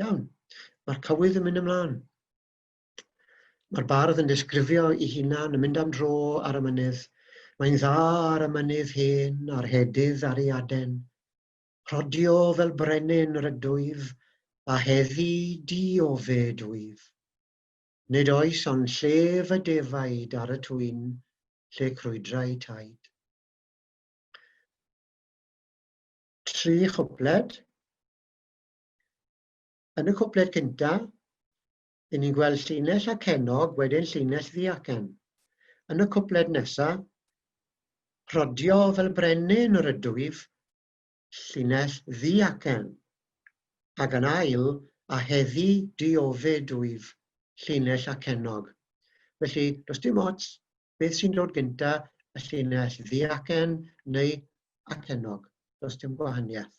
Iawn, mae'r cywydd yn mynd ymlaen. Mae'r bardd yn disgrifio ei hunan yn mynd am dro ar y mynydd. Mae'n dda ar y mynydd hen, a'r hedydd ar ei aden. Rhodio fel brenin yr ydwyf, a heddi diofed wyf. Nid oes ond llef y defaid ar y twyn, lle crwydrau taid. 3 chwpled. Yn y cwpled cyntaf, 'yn ni'n gweld llinell acennog, wedyn llinell ddiacen. Yn y cwpled nesaf, rhodio fel brenin yr ydwyf, llinell ddiacen. Ac yn ail, a heddi diofed wyf, llinell acennog. Felly, does dim ots beth sy'n dod gynta, y llinell ddiacen neu acennog. Does dim gwahaniaeth.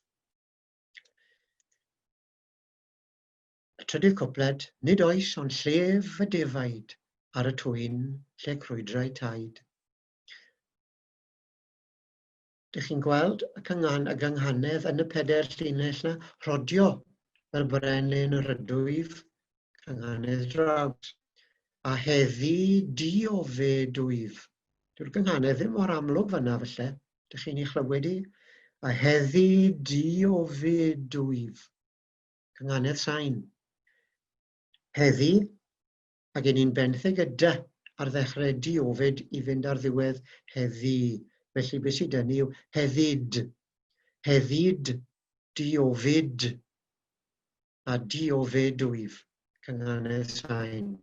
Y trydydd cwpled, nid oes ond llef y defaid ar y twyn lle crwydrau taid. Dych chi'n gweld y cyngan y gynghanedd yn y pedair llinell na? Rhodio fel brenin yr ydwyf, cynghanedd draws. A heddi diofedwyf. Dyw'r gynghanedd ddim mor amlwg fyna falle. Dych chi'n ei chlywed i? A heddi diofedwyf. Cynghanedd sain. Heddi, ac yn ni'n benthyg y dy ar ddechrau diofid i fynd ar ddiwedd heddi. Felly beth sydd dyn ni yw heddid. Heddid, diofid, a diofedwyf. Cynghanedd sain.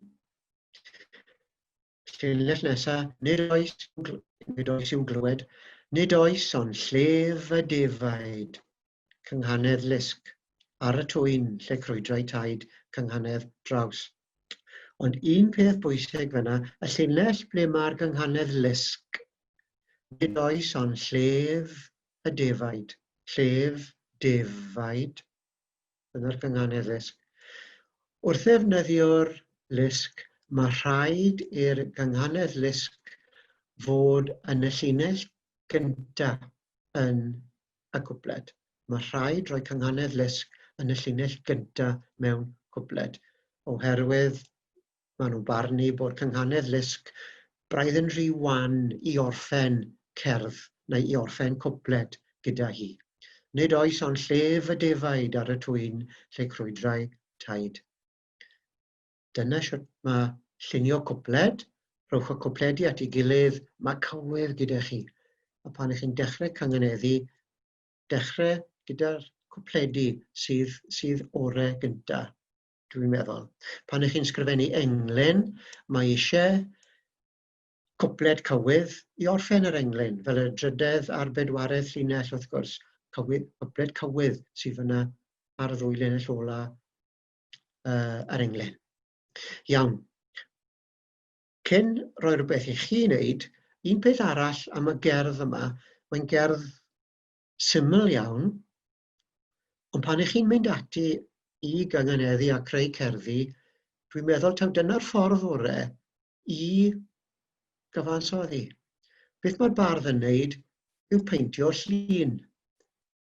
Llinell nesaf, nid oes i'w glywed. Nid oes ond llef y defaid, cynghanedd lusg, ar y twyn lle crwydrai taid, cynghanedd draws. Ond un peth bwysig fyna, y llinell ble mae'r gynghanedd lusg, nid oes ond llef y defaid, llef defaid, dyna'r gynghanedd lusg. Wrth ddefnyddio'r lusg, mae rhaid i'r gynghanedd lusg fod yn y llinell gyntaf yn y cwpled. Mae rhaid rhoi cynghanedd lusg yn y llinell gyntaf mewn cwpled, oherwydd maen nhw'n barnu bod cynghanedd lusg braidd yn rhy wan i orffen cerdd neu i orffen cwpled gyda hi. Nid oes ond llef y defaid ar y twyn lle crwydrai taid. Dyna sut mae llunio cwpled. Rhowch y cwpledi at ei gilydd, mae cywydd gyda chi. A pan ych chi'n dechrau cynganeddu, dechrau gyda'r cwpledi sydd, sydd orau gyntaf, dwi'n meddwl. Pan ych chi'n sgrifennu englyn, mae eisiau cwpled cywydd i orffen yr englyn, fel y drydedd a'r bedwaredd llinell wrth gwrs. Cywydd, cwpled cywydd sydd fyna ar y ddwy linell ola yr englyn. Iawn. Cyn rhoi rhywbeth i chi wneud, un peth arall am y gerdd yma, mae'n gerdd syml iawn, ond pan ych chi'n mynd ati i gynganeddu a creu cerddi, dwi'n meddwl taw dyna'r ffordd orau i gyfansoddi. Beth mae'r bardd yn wneud yw peintio llun.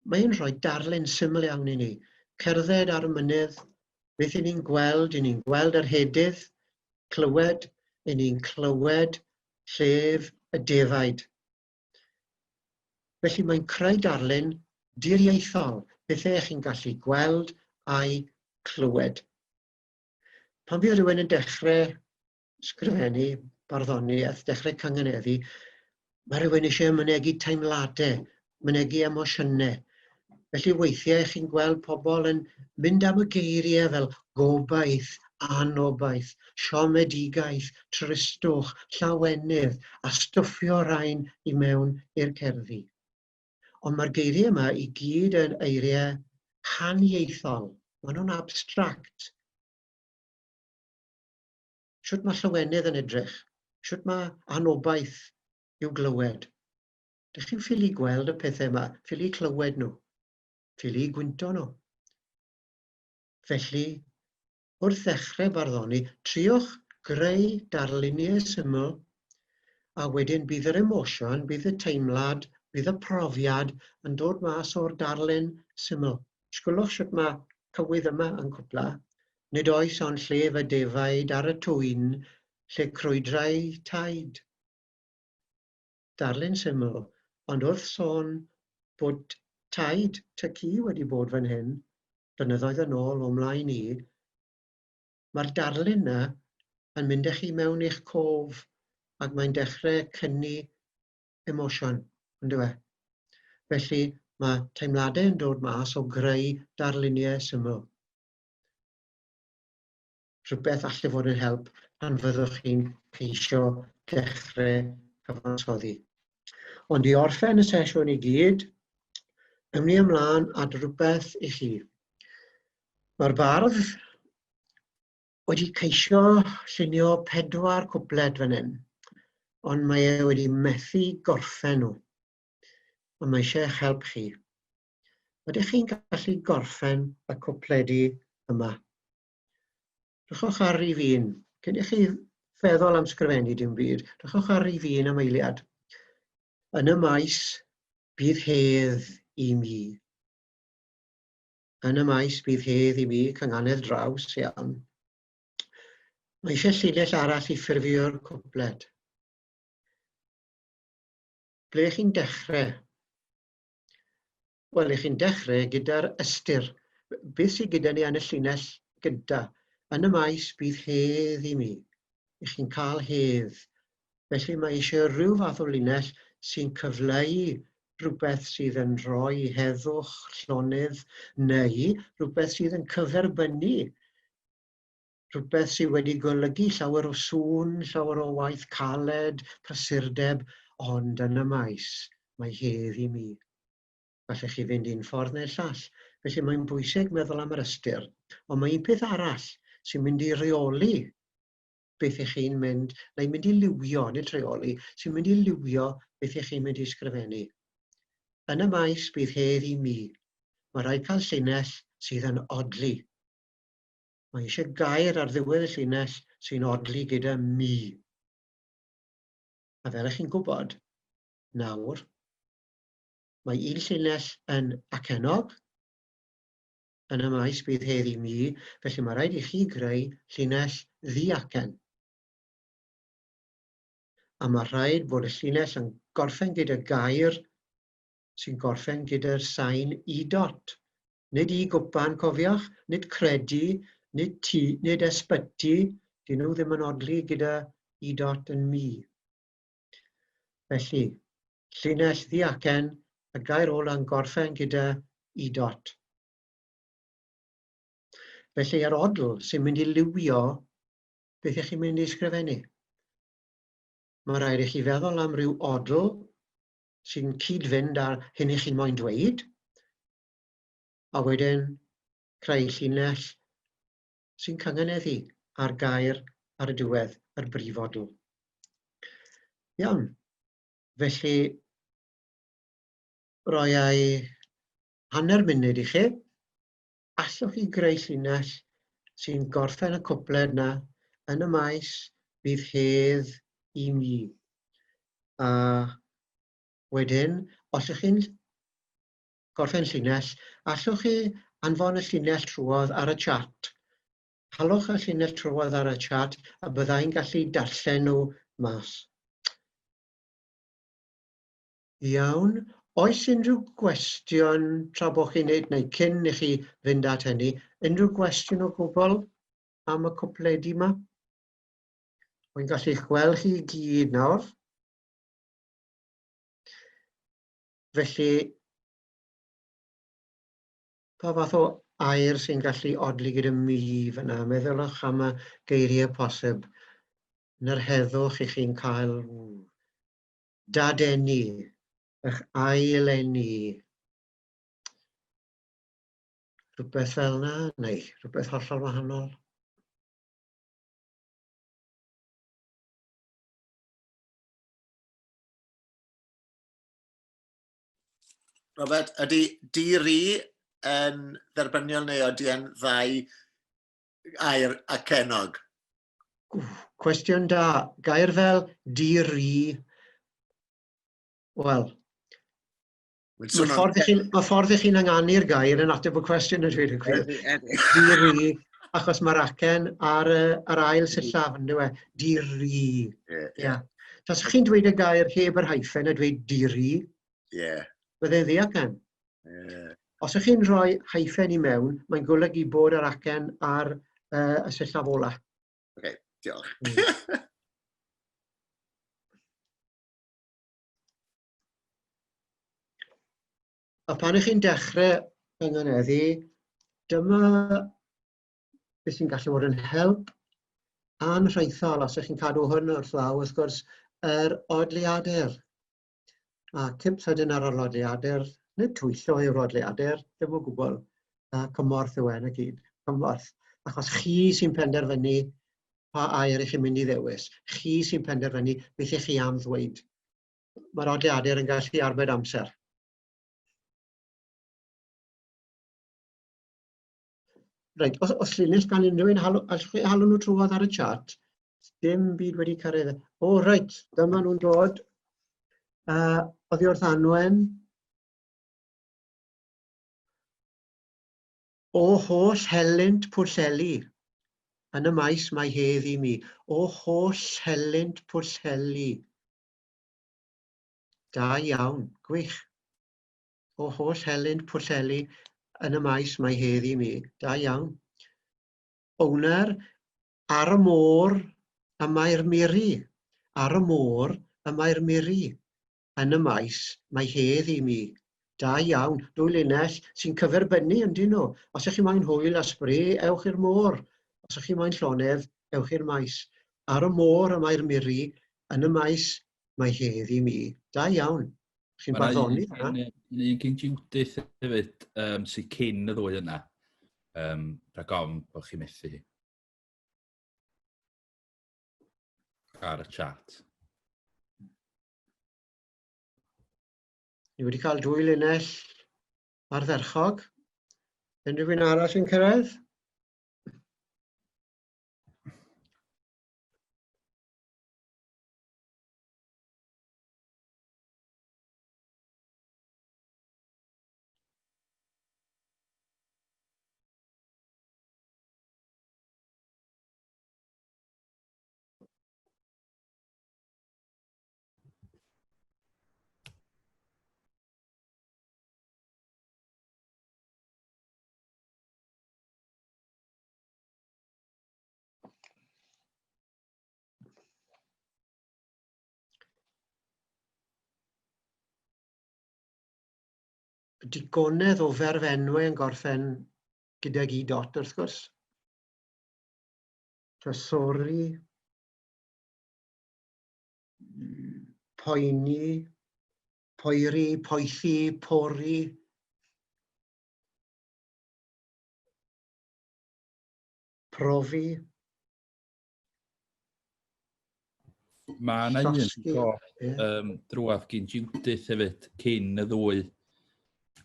Mae'n rhoi darlun syml iawn i ni. Cerdded ar y mynydd, beth i ni'n gweld? I ni'n gweld yr hedydd, clywed, i ni'n clywed llef y defaid. Felly mae'n creu darlun diriaethol, bethau chi'n gallu gweld a'i clywed. Pan fydd rhywun yn dechrau sgrifennu barddoniaeth, dechrau cynganeddu, mae rhywun eisiau mynegi teimladau, mynegi emosiynau. Felly weithiau chi'n gweld pobl yn mynd am y geiriau fel gobaith, anobaith, siomedigaeth, tristwch, llawenydd, a stwffio rhain i mewn i'r cerddi. Ond mae'r geiriau yma i gyd yn eiriau haniaethol. Maen nhw'n abstract. Shwt mae llawenydd yn edrych? Shwt mae anobaith i'w glywed? Dych chi'n ffili gweld y pethau yma, ffili clywed nhw, ffili gwynto nhw. Felly, wrth ddechrau barddoni, triwch greu darluniau syml, a wedyn bydd yr emosiwn, bydd y teimlad, bydd y profiad yn dod mas o'r darlun syml. Sgwlwch sut mae cywydd yma yn cwpla. Nid oes ond llef y defaid ar y twyn lle crwydrai taid. Darlun syml, ond wrth sôn bod taid ty ci wedi bod fan hyn, blynyddoedd yn ôl o mlaen i, mae'r darlun na yn mynd â chi mewn i'ch cof ac mae'n dechrau cynnu emosiwn, on'd yw e? Felly mae teimladau yn dod mas o greu darluniau syml. Rhywbeth allai fod yn help pan fyddwch chi'n ceisio dechrau cyfansoddi. Ond i orffen y sesiwn i gyd, ewn ni ymlaen at rhywbeth i chi. Mae'r bardd wedi ceisio llunio 4 cwpled fan hyn, ond mae e wedi methu gorffen nhw. Ond mae eisiau eich help chi. Ydych chi'n gallu gorffen y cwpledi yma? Drychwch ar rif 1. Cyn i chi feddwl am sgrifennu dim byd, drychwch ar rif 1 am eiliad. Yn y maes, bydd hedd i mi. Yn y maes, bydd hedd i mi, cynganedd draws, iawn. Mae eisiau llinell arall i ffurfio'r cwpled. Ble chi'n dechrau? Wel, i chi'n dechrau gyda'r ystyr. Beth sydd gyda ni yn y llinell gyntaf? Yn y maes bydd hedd i mi. I chi'n cael hedd. Felly mae eisiau rhyw fath o linell sy'n cyfleu rhywbeth sydd yn rhoi heddwch, llonydd, neu rhywbeth sydd yn cyferbynnu rhywbeth sydd wedi golygu llawer o sŵn, llawer o waith caled, prysurdeb, ond yn y maes Mae hedd i mi. Gallech chi fynd un ffordd neu'r llall. Felly mae'n bwysig meddwl am yr ystyr. Ond mae un peth arall sy'n mynd i reoli beth ych chi'n mynd, neu mynd i liwio, nid rheoli, sy'n mynd i liwio beth ych chi'n mynd i sgrifennu. Yn y maes bydd hedd i mi. Mae rhaid cael llinell sydd yn odli. Mae eisiau gair ar ddiwedd y llinell sy'n odli gyda mi. A fel ych chi'n gwybod, nawr, mae un llinell yn acennog, yn y maes bydd hedd i mi, felly mae rhaid i chi greu llinell ddi-acen. A mae rhaid bod y llinell yn gorffen gyda gair sy'n gorffen gyda'r sain i dot. Nid i gwpan, cofiwch, nid credu, nid ti, nid ysbyty, dyn nhw ddim yn odli gyda i dot yn mi. Felly, llinell ddi-acen, y gair ola'n gorffen gyda i dot. Felly, yr odl sy'n mynd i liwio beth ych chi'n mynd i ysgrifennu. Mae rhaid i chi feddwl am ryw odl sy'n cyd-fynd â'r hyn i chi'n moyn dweud, a wedyn creu llinell sy'n cyngeneddu ar gair ar y diwedd, yr brif odl. Iawn, felly roiau hanner munud i chi. Allwch chi greu llinell sy'n gorffen y cwpled na yn y maes bydd hedd i mi. A wedyn, os ych chi'n gorffen llinell, allwch chi anfon y llinell trwodd ar y chat. Halwch y llinell trwodd ar y chat a byddai'n gallu darllen nhw mas. Iawn. Oes unrhyw gwestiwn tra bod chi'n neud, neu cyn i chi fynd at hynny, unrhyw gwestiwn o gwbl am y cwpledi yma? Wy'n gallu eich gweld chi i gyd nawr. Felly, pa fath o air sy'n gallu odli gyda mi fyna? Meddyliwch am y geiriau posib. Yn yr heddwch i chi'n cael dadeni, eich ail-eni. Rhywbeth fel yna, neu rhywbeth hollol wahanol.
Robert, ydy di-ri yn dderbyniol neu ydy e'n ddau air acennog?
Cwestiwn da. Gair fel di-ri, wel, mae ffordd i chi'n ma ffordd i chi'n ynganu'r gair yn ateb y cwestiwn yn dweud y gwir. Di-ri, achos mae'r acen ar y, ar ail sillaf, yn dweud, di-ri.
Yeah,
yeah. Taswch chi'n dweud y gair heb yr hyphen a dweud di-ri, bydde'n ddiacen. Os ych chi'n rhoi hyphen i mewn, mae'n golygu bod yr acen ar y sillaf ola.
Oce, okay, diolch.
A pan ych chi'n dechrau ynganeddu, dyma beth sy'n gallu bod yn help anhraethol os ych chi'n cadw hwn wrth law, wrth gwrs, yr odliadur. A cip sydyn ar yr odliadur, nid twyllo yw'r odliadur, ddim o gwbl. A cymorth yw e yn y gyd, cymorth. Achos chi sy'n penderfynu pa air ych chi'n mynd i ddewis. Chi sy'n penderfynu beth ych chi am ddweud. Mae'r odliadur yn gallu arbed amser. Reit, os, os llinell gan unrhyw un, halw, allwch chi halw nhw trwodd ar y chat? Dim byd wedi cyrraedd. O, reit, dyma nhw'n dod. Oddi wrth Anwen. O holl helynt Pwllheli, yn y maes mae hedd i mi. O holl helynt Pwllheli. Da iawn, gwych. O holl helynt Pwllheli yn y maes mae hedd i mi. Da iawn. Owner, ar y môr y mae'r miri. Ar y môr y mae'r miri. Yn y maes mae hedd i mi. Da iawn. Dwy linell sy'n cyferbynnu yndyn nhw. Os ych chi moyn hwyl a sbri, ewch i'r môr. Os ych chi moyn llonydd, ewch i'r maes. Ar y môr y mae'r miri, yn y maes mae hedd i mi. Da iawn. Chi'n barddoni hwnna?
Un gyn Judith hefyd, sydd cyn y ddwy yna. Rhag ofn bod chi'n methu hi. Ar y chat.
Ni wedi cael dwy linell ardderchog. Unrhyw un arall yn cyrraedd? Digonedd o ferfenwau yn gorffen gydag i dot wrth gwrs. Trysori, poeni, poeri, poethi, pori. Profi.
Mae yna un go drwadd gyn Judith hefyd, cyn y ddwy,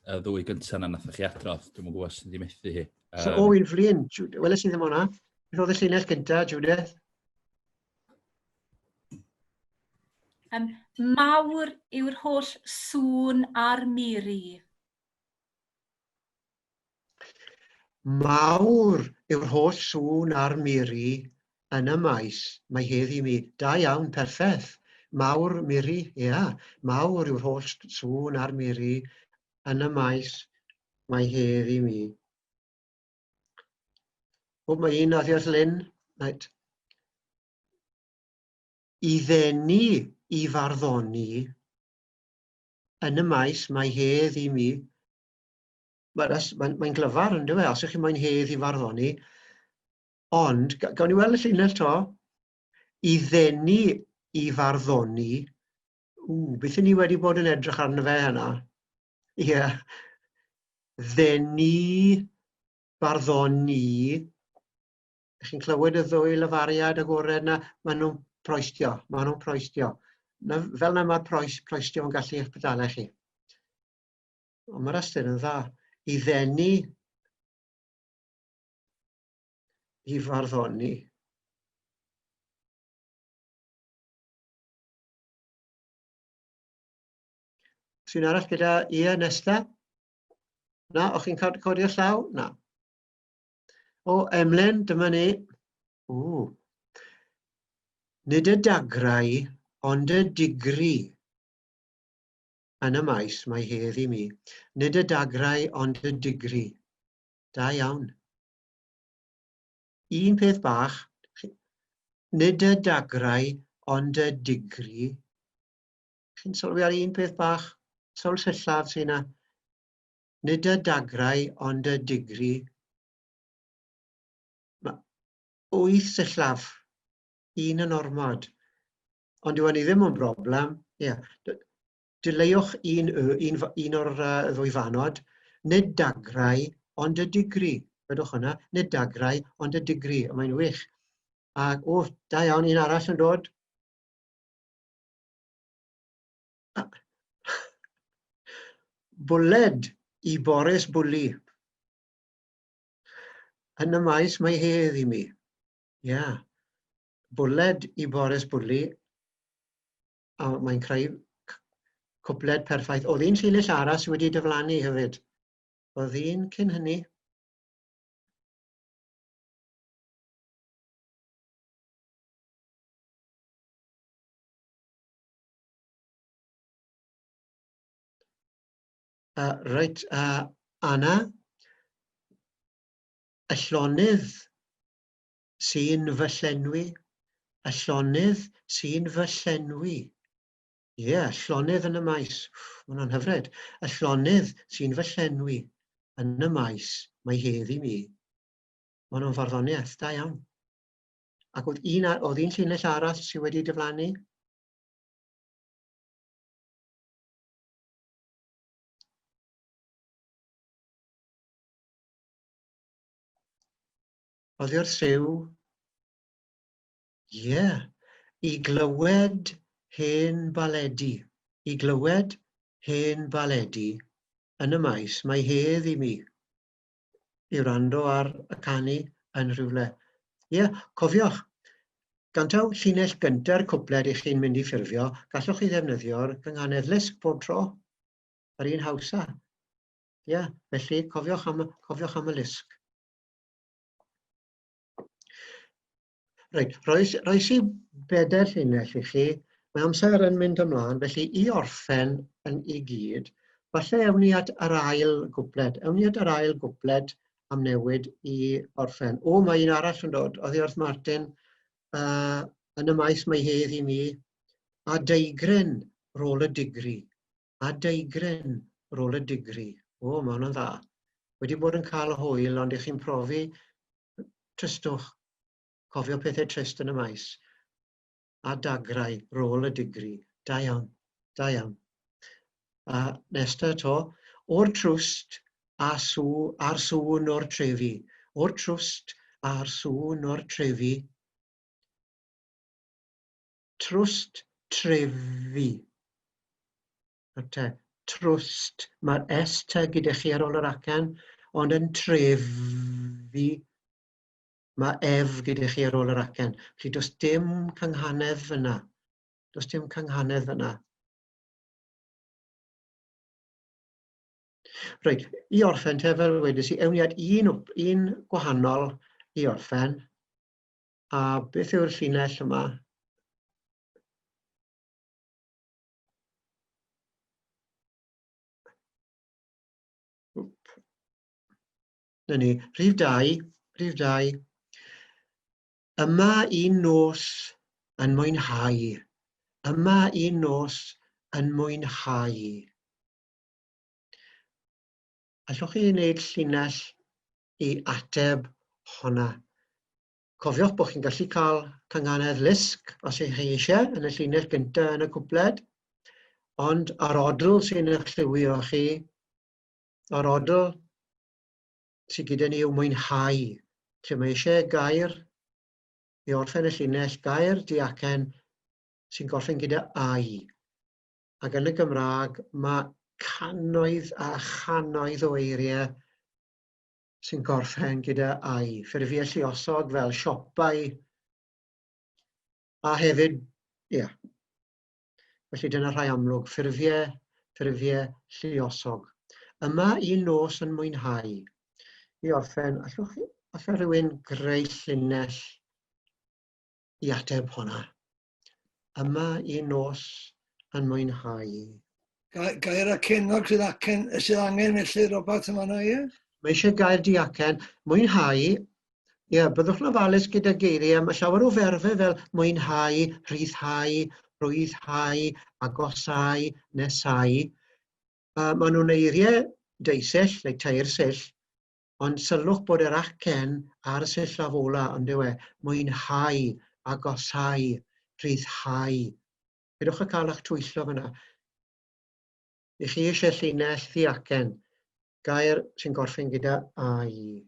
y ddwy gyntaf na nath chi adrodd. Dwi'n gwybod os wedi methu hi.
So, o, wy'n flin. Weles i ddim o'na. Beth oedd y llinell gyntaf, Judith?
Mawr yw'r holl sŵn a'r miri.
Mawr yw'r holl sŵn a'r miri yn y maes, mae hedd i mi. Da iawn, perffaith. Mawr, miri, ia. Mawr yw'r holl sŵn a'r miri yn y maes, mae hedd i mi. O, mae un oddi wrth Lynn. Right. I ddenu i farddoni yn y maes, mae hedd i mi. Mae'n mae, mae glyfar, yn dweud, os ydych chi'n moyn hedd i farddoni. Ond, gawn ni weld y llinell to? I ddenu i farddoni, ww, beth ni wedi bod yn edrych arno fe hynna? Ie. Yeah. Ddenu, barddoni. Ych chi'n clywed y ddwy lafariad agored na? Maen nhw'n proestio, maen nhw'n proestio. Na, fel na mae'r proestio yn gallu eich pedalau chi. Ond mae'r ystyr yn dda. I ddenu, i farddoni. Sy'n arall gyda Ia Nesta? Na, o'ch chi'n codi o llaw? Na. O, Emlyn, dyma ni. Ww. Nid y dagrau, ond y digri. Yn y maes mae hedd i mi. Nid y dagrau ond y digri. Da iawn. Un peth bach, nid y dagrau ond y digri. Chi'n sylwi ar un peth bach? Sawl sillaf sy'n yna? Nid y dagrau ond y digri. Mae 8 sillaf, un yn ormod. Ond dyw hynny ddim yn broblem. Ie. Dileuwch un, un, un o'r ddwy fanod. Nid dagrau, ond y digri. Rydwch hwnna. Nid dagrau, ond y digri. Mae'n wych. Ac, o, da iawn, un arall yn dod. Bwled i Boris Bwli. Yn y maes mae hedd i mi. Ie. Yeah. Bwled i Boris Bwli. A mae'n creu cwpled perffaith. Oedd un llinell arall sydd wedi diflannu hefyd. Oedd un cyn hynny. Reit, Anna, y llonydd sy'n fy llenwi, y llonydd sy'n fy llenwi. Ie, yeah, llonydd yn y maes. Mae hwnna'n hyfryd. Y llonydd sy'n fy llenwi yn y maes, mae hedd i mi. Mae hwnna'n farddoniaeth, da iawn. Ac oedd un, oedd un llinell arall sydd wedi diflannu? Oddi wrth Siw. Ie. Yeah. I glywed hen baledi. I glywed hen baledi yn y maes, mae hedd i mi i wrando ar y canu yn rhywle. Ie, yeah, cofiwch, gan taw llinell gynta'r cwpled i chi'n mynd i ffurfio, gallwch chi ddefnyddio'r gynghanedd lusg pob tro, yr un hawsa. Ie, yeah, felly cofiwch am, cofiwch am y lusg. Reit, roes, roes i bedair llinell i chi. Mae amser yn mynd ymlaen, felly i orffen yn i gyd, falle ewn ni at yr ail gwpled. Ewn ni at yr ail gwpled am newid i orffen. O, mae un arall yn dod, oddi wrth Martin, uh, yn y maes mae hedd i mi, a deigryn rôl y digri. A deigryn rôl y digri. O, mae hwnna'n dda. Wedi bod yn cael hwyl, ond ych chi'n profi tristwch, cofio pethau trist yn y maes, a dagrau, rôl y digri. Da iawn, da iawn. A nesta to, o'r trwst a sw, a'r sŵn o'r trefi. O'r trwst a'r sŵn o'r trefi. Trwst trefi. Te, trwst, mae'r S te gyda chi ar ôl yr acen, ond yn trefi, mae ef gyda chi ar ôl yr acen. Felly does dim cynghanedd fyna. Does dim cynghanedd fyna. Reit, i orffen te, fel wedes i, ewn ni at un, un gwahanol i orffen. A beth yw'r llinell yma? Na ni, rhif 2, rhif 2. Yma un nos yn mwynhau. Yma un nos yn mwynhau. Allwch chi wneud llinell i ateb honna? Cofiwch bod chi'n gallu cael cynganedd lusg os ych chi eisiau yn y llinell gyntaf yn y cwpled, ond yr odl sy'n eich lliwio chi, yr odl sydd gyda ni yw mwynhau. Lle mae eisiau gair i orffen y llinell, gair diacen sy'n gorffen gyda ai. Ac yn y Gymraeg mae cannoedd a channoedd o eiriau sy'n gorffen gyda ai, ffurfiau lluosog fel siopau, a hefyd, ie. Yeah. Felly dyna rhai amlwg, ffurfiau, ffurfiau lluosog. Yma un nos yn mwynhau. I orffen, allwch chi, allai rhywun greu llinell i ateb honna? Yma un nos yn mwynhau.
Gair acennog sydd, acen, sydd angen felly, Robert, yma yna, ie?
Mae eisiau gair diacen. Mwynhau, ie, yeah, byddwch yn ofalus gyda geiriau. Mae llawer o ferfau fel mwynhau, rhyddhau, rhwyddhau, agosau, nesau. Uh, maen nhw'n eiriau deusill, neu tair sill, ond sylwch bod yr acen ar y sillaf ola, ond yw e, mwynhau, agosau, rhyddhau. Peidiwch â cael eich twyllo fyna. I chi eisiau llinell ddiacen, gair sy'n gorffen gyda ai.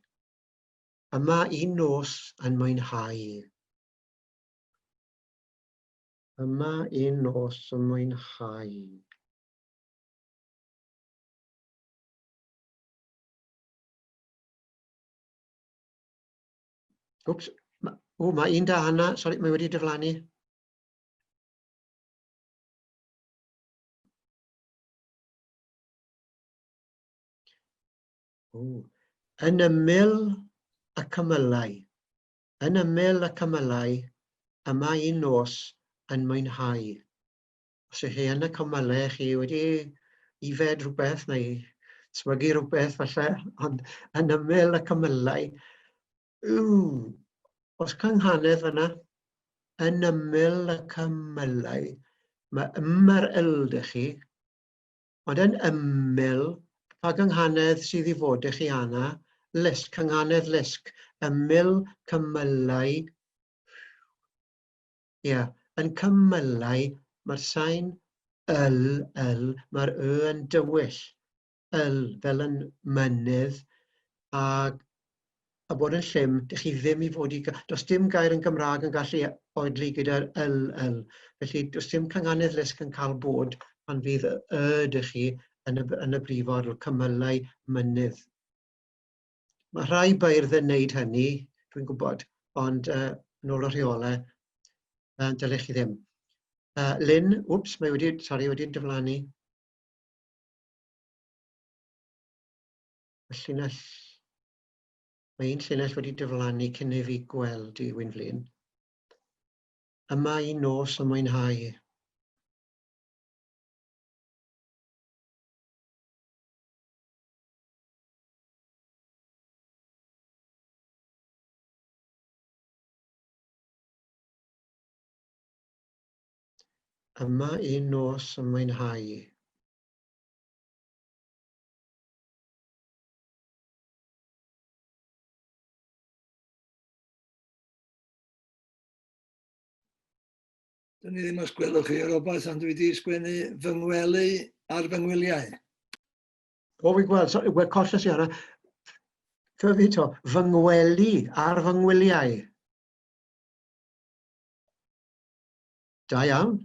Yma un nos yn mwynhau. Yma un nos yn mwynhau. Wps, o, mae un da hana, sori, mae wedi diflannu. O, yn ymyl y cymylau, yn ymyl y cymylau, yma un nos yn mwynhau. Os ych chi yn y cymylau, chi wedi ifed rhywbeth neu smygu rhywbeth falle, ond yn ymyl y cymylau, ww, os cynghanedd fyna, yn ymyl y cymylau, mae yma'r yl dych chi, ond yn ymyl, pa gynghanedd sydd i fod dych chi ana? Lysg, cynghanedd lysg, ymyl cymylau, ia, yeah, yn cymylau, mae'r sain yl, yl, mae'r y yn dywyll, yl, fel yn mynydd, ac A bod yn llym, dych chi ddim i fod i... Does dim gair yn Gymraeg yn gallu oedli gyda'r yl, yl. Felly, does dim cynganedd lusg yn cael bod pan fydd y y dych chi yn y, yn y brifodl, cymylau mynydd. Mae rhai beirdd yn neud hynny, dwi'n gwybod, ond yn ôl y rheolau, dylech chi ddim. Lynn, wps, mae wedi, sori, wedi diflannu. Y llinell, mae un llinell wedi diflannu cyn i fi gweld i Wyn Flin. Yma un nos yn mwynhau. Yma un nos yn mwynhau.
Dwn i ddim os gwelwch chi, Robert, ond dwi wedi sgwennu fy ngwely ar fy ngwyliau.
O, fi'n gweld, so, wel, colles i hwnna. Fe fi to, fy ngwely ar fy ngwyliau. Da iawn.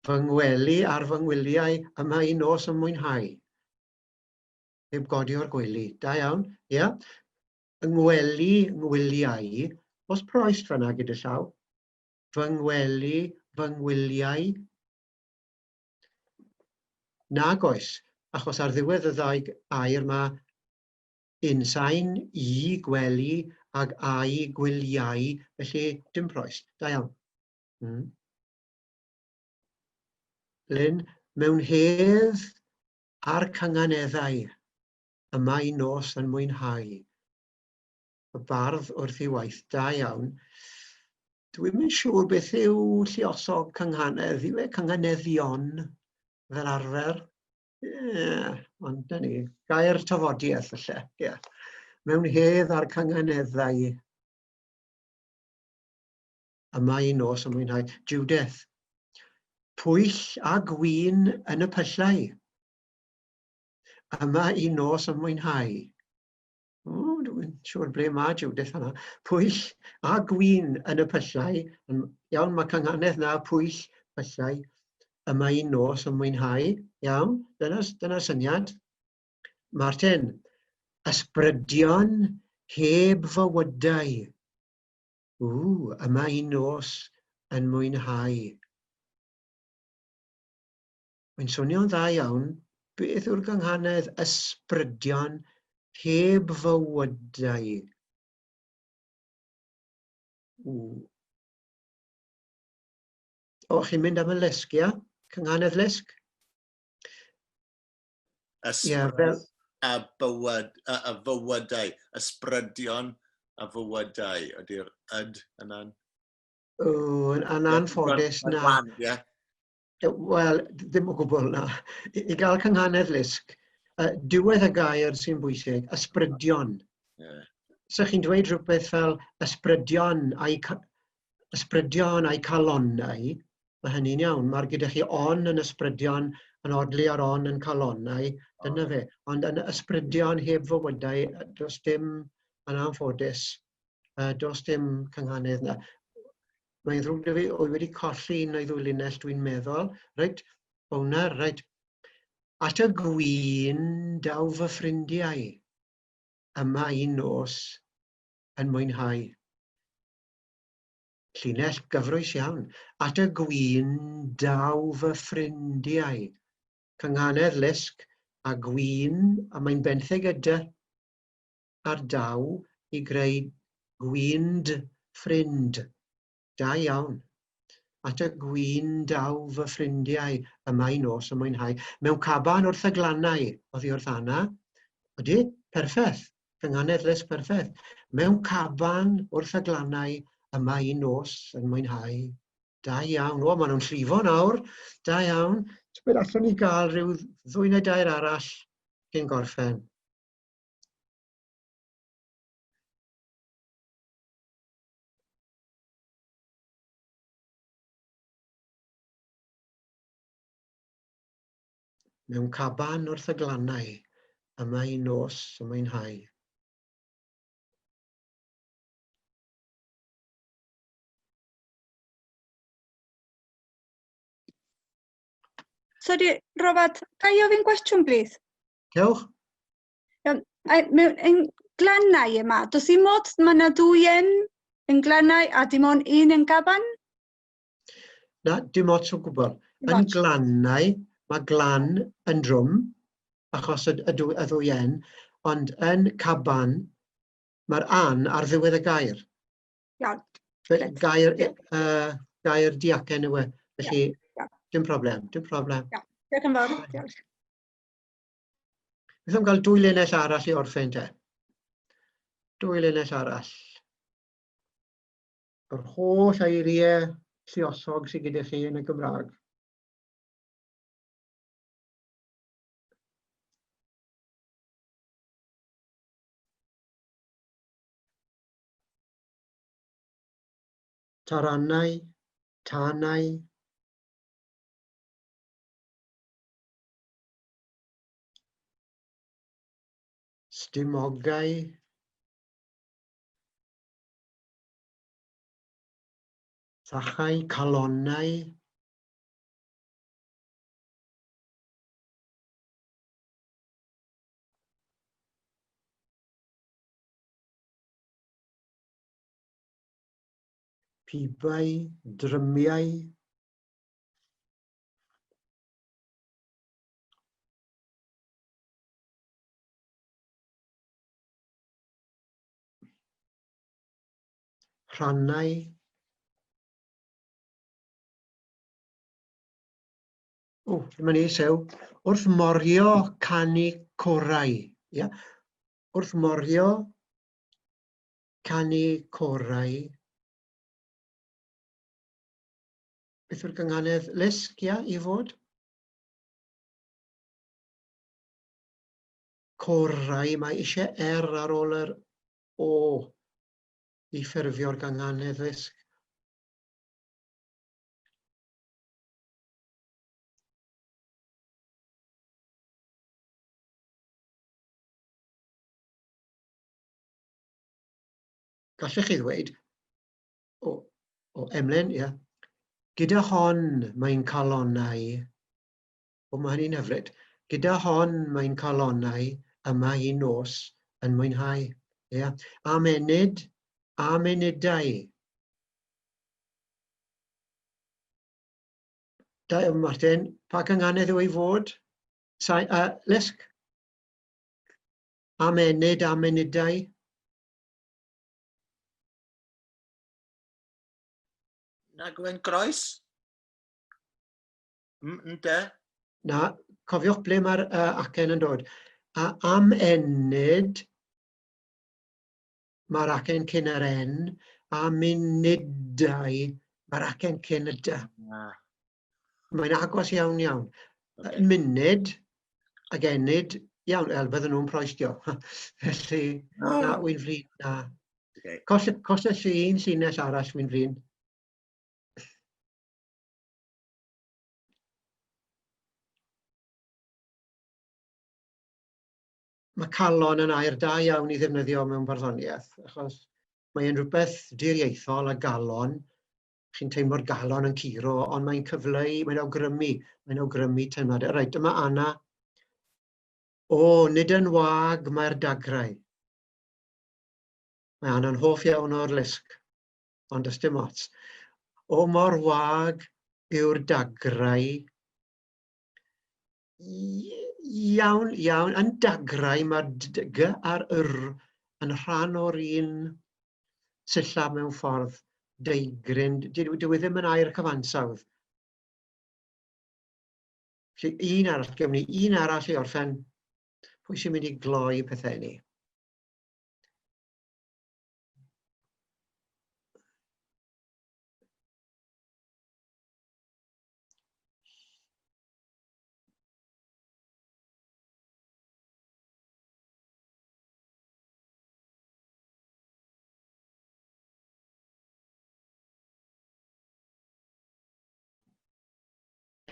Fy ngwely ar fy ngwyliau yma un nos yn mwynhau. Heb godi o'r gwely. Da iawn, ie. Yeah. Ngwely, ngwyliau. Os proest fanna gyda llaw. Fy ngwely, fy ngwyliau. Nag oes, achos ar ddiwedd y ddau air mae unsain, i, gwely, ag au, gwyliau, felly dim proest. Da iawn. Lyn, mewn hedd a'r cynganeddau, y mae nos yn mwynhau. Y bardd wrth ei waith, da iawn. Dwi'm yn siŵr beth yw lluosog cynghanedd, yw e cynganeddion fel arfer? Ie, ond dyna ni, gair tafodiaeth falle, ie. Mewn hedd a'r cynganeddau. Y mae un nos yn mwynhau. Judith. Pwyll a gwin yn y pyllau. Yma un nos yn mwynhau. O, dwi'n siŵr ble mae Judith yna. Pwyll a gwin yn y pyllau. Iawn, mae cynghanedd na, pwyll, pyllau. Yma un nos yn mwynhau. Iawn, dyna, dyna syniad. Martin, ysbrydion heb fywydau. Ww, yma un nos yn mwynhau. Mae'n swnio'n dda iawn. Beth yw'r gynghanedd ysbrydion heb fywydau? Ww. O, chi'n mynd am y lusg, ia? Cynghanedd lusg?
Ysbryd yeah, fel... a, bywyd, a, a fywydau, ysbrydion a fywydau, ydy'r yd yna'n...
O, yn anffodus, na.
Yeah.
Wel, ddim o gwbl, na. I, i gael cynghanedd lusg, diwedd y gair sy'n bwysig, ysbrydion.
Yeah.
So chi'n dweud rhywbeth fel ysbrydion a'i, ysbrydion a'i calonnau, mae hynny'n iawn. Mae'r gyda chi on yn ysbrydion yn odli ar on yn calonnau, dyna fe. Ond yn ysbrydion heb fywydau, does dim yn anffodus, does dim cynghanedd na. Mae'n ddrwg 'da fi, wy wedi colli un neu ddwy linell dwi'n meddwl. Reit, owner, reit. At y gwin daw fy ffrindiau, yma un nos yn mwynhau. Llinell gyfrwys iawn. At y gwin daw fy ffrindiau. Cynghanedd lusg a gwin, a mae'n benthyg y dy a'r daw i greu gwind ffrind. Da iawn. At y gwin daw fy ffrindiau, y mae nos yn mwynhau. Mewn caban wrth y glannau, oddi wrth Anna. Ydy, perffaith. Cynghanedd lusg perffaith. Mewn caban wrth y glannau y mae un nos yn mwynhau. Da iawn. O, maen nhw'n llifo nawr. Da iawn. Tybed allwn ni gael rhyw ddwy neu dair arall cyn gorffen. Mewn caban wrth y glannau, yma un nos y mwynhau.
Sori, Robert, ga i ofyn gwestiwn, plîs?
Cewch.
Iawn, mewn yn glannau yma, does dim modd mae yna ddwy en yn glannau a dim ond un yn gaban?
Na, dim ots o gwbl. Yn glannau, mae glan yn drwm, achos y, y, y ddwy en, ond yn caban, mae'r an ar ddiwedd y gair.
Iawn.
Gair, uh, gair diacen yw e. Felly, yeah. dim problem, dim problem.
Yeah. Diolch yn fawr. Diolch.
Beth am gael dwy linell arall i orffen te? Dwy linell arall. Yr holl eiriau lluosog sydd gyda chi yn y Gymraeg. Tarannau, tanau. Stumogau. Sachau, calonnau. Pibau, drymiau. Rhannau. O, dyma ni, sew. Wrth morio canu corau. Ia. Wrth morio canu corau. Beth yw'r gynghanedd lusg, ia, i fod? Corau, mae eisiau R ar ôl yr O i ffurfio'r gynghanedd lusg. Gallech chi ddweud, o, o Emlyn, ia, gyda hon mae'n calonnau, o mae hynny'n hyfryd, gyda hon mae'n calonnau yma un nos yn mwynhau. Ia. Am ennyd, am enydau. Da iawn, Martin. Pa gynganedd yw ei fod? Sai, Lusg? Am ennyd, am enydau.
Na Gwen Groes? Ynde?
Na, cofiwch ble mae'r acen yn dod. A am ennyd, mae'r acen cyn yr N, a munudau, mae'r acen cyn y D. Mae'n agos iawn iawn. Okay. Munud ag ennyd, iawn, el, bydden nhw'n proestio. Felly, oh. na, wy'n flin, na. Okay. Coll, colles i un llinell arall, wy'n flin. Mae calon yn air da iawn i ddefnyddio mewn barddoniaeth, achos mae'n rhywbeth diriaethol a galon, chi'n teimlo'r galon yn curo, ond mae'n cyfleu, mae'n awgrymu, mae'n awgrymu teimladau. Reit, dyma Anna. O, nid yn wag mae'r dagrau. Mae Anna'n hoff iawn o'r lusg, ond does dim ots. O mor wag yw'r dagrau. Iawn, iawn. Yn dagrau mae d, g a'r r yn rhan o'r un sillaf mewn ffordd deigryn. Dyw e ddim yn air cyfansawdd. Felly un arall, gewn ni un arall i orffen. Pwy sy'n mynd i gloi pethau ni?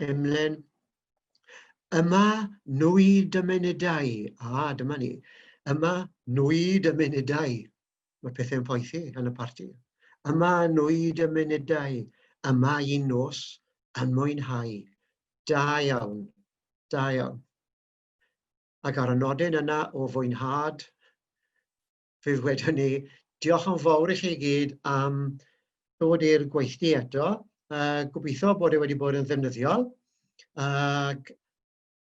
Emlyn. Yma nwyd y munudau. A, dyma ni. Yma nwyd y munudau. Mae pethau'n poethi yn y parti. Yma nwyd y munudau. Yma un nos yn mwynhau. Da iawn, da iawn. Ac ar y nodyn yna o fwynhad, fe ddwedwn ni, diolch yn fawr i chi gyd am dod i'r gweithdy eto. Gobeithio bod e wedi bod yn ddefnyddiol. Ac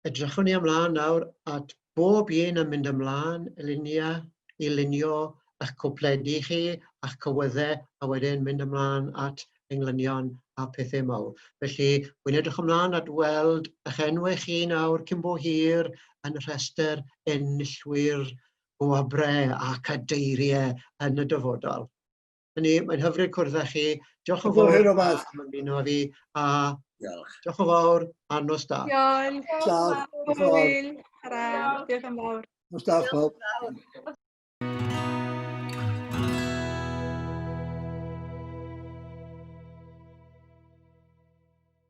edrychwn ni ymlaen nawr at bob un yn mynd ymlaen i lunia, i lunio eich cwpledi chi, a'ch cywyddau, a wedyn mynd ymlaen at englynion a pethau mawr. Felly, wy'n edrych ymlaen at weld eich enwau chi nawr cyn bo hir yn y rhestr enillwyr gwobrau a cadeiriau yn y dyfodol. Hynny, mae'n hyfryd cwrdd â chi. Diolch yn fawr am ymuno â fi. A
diolch.
Diolch yn fawr a nos da.
Diolch. Diolch. Diolch yn fawr.
Nos da, pawb.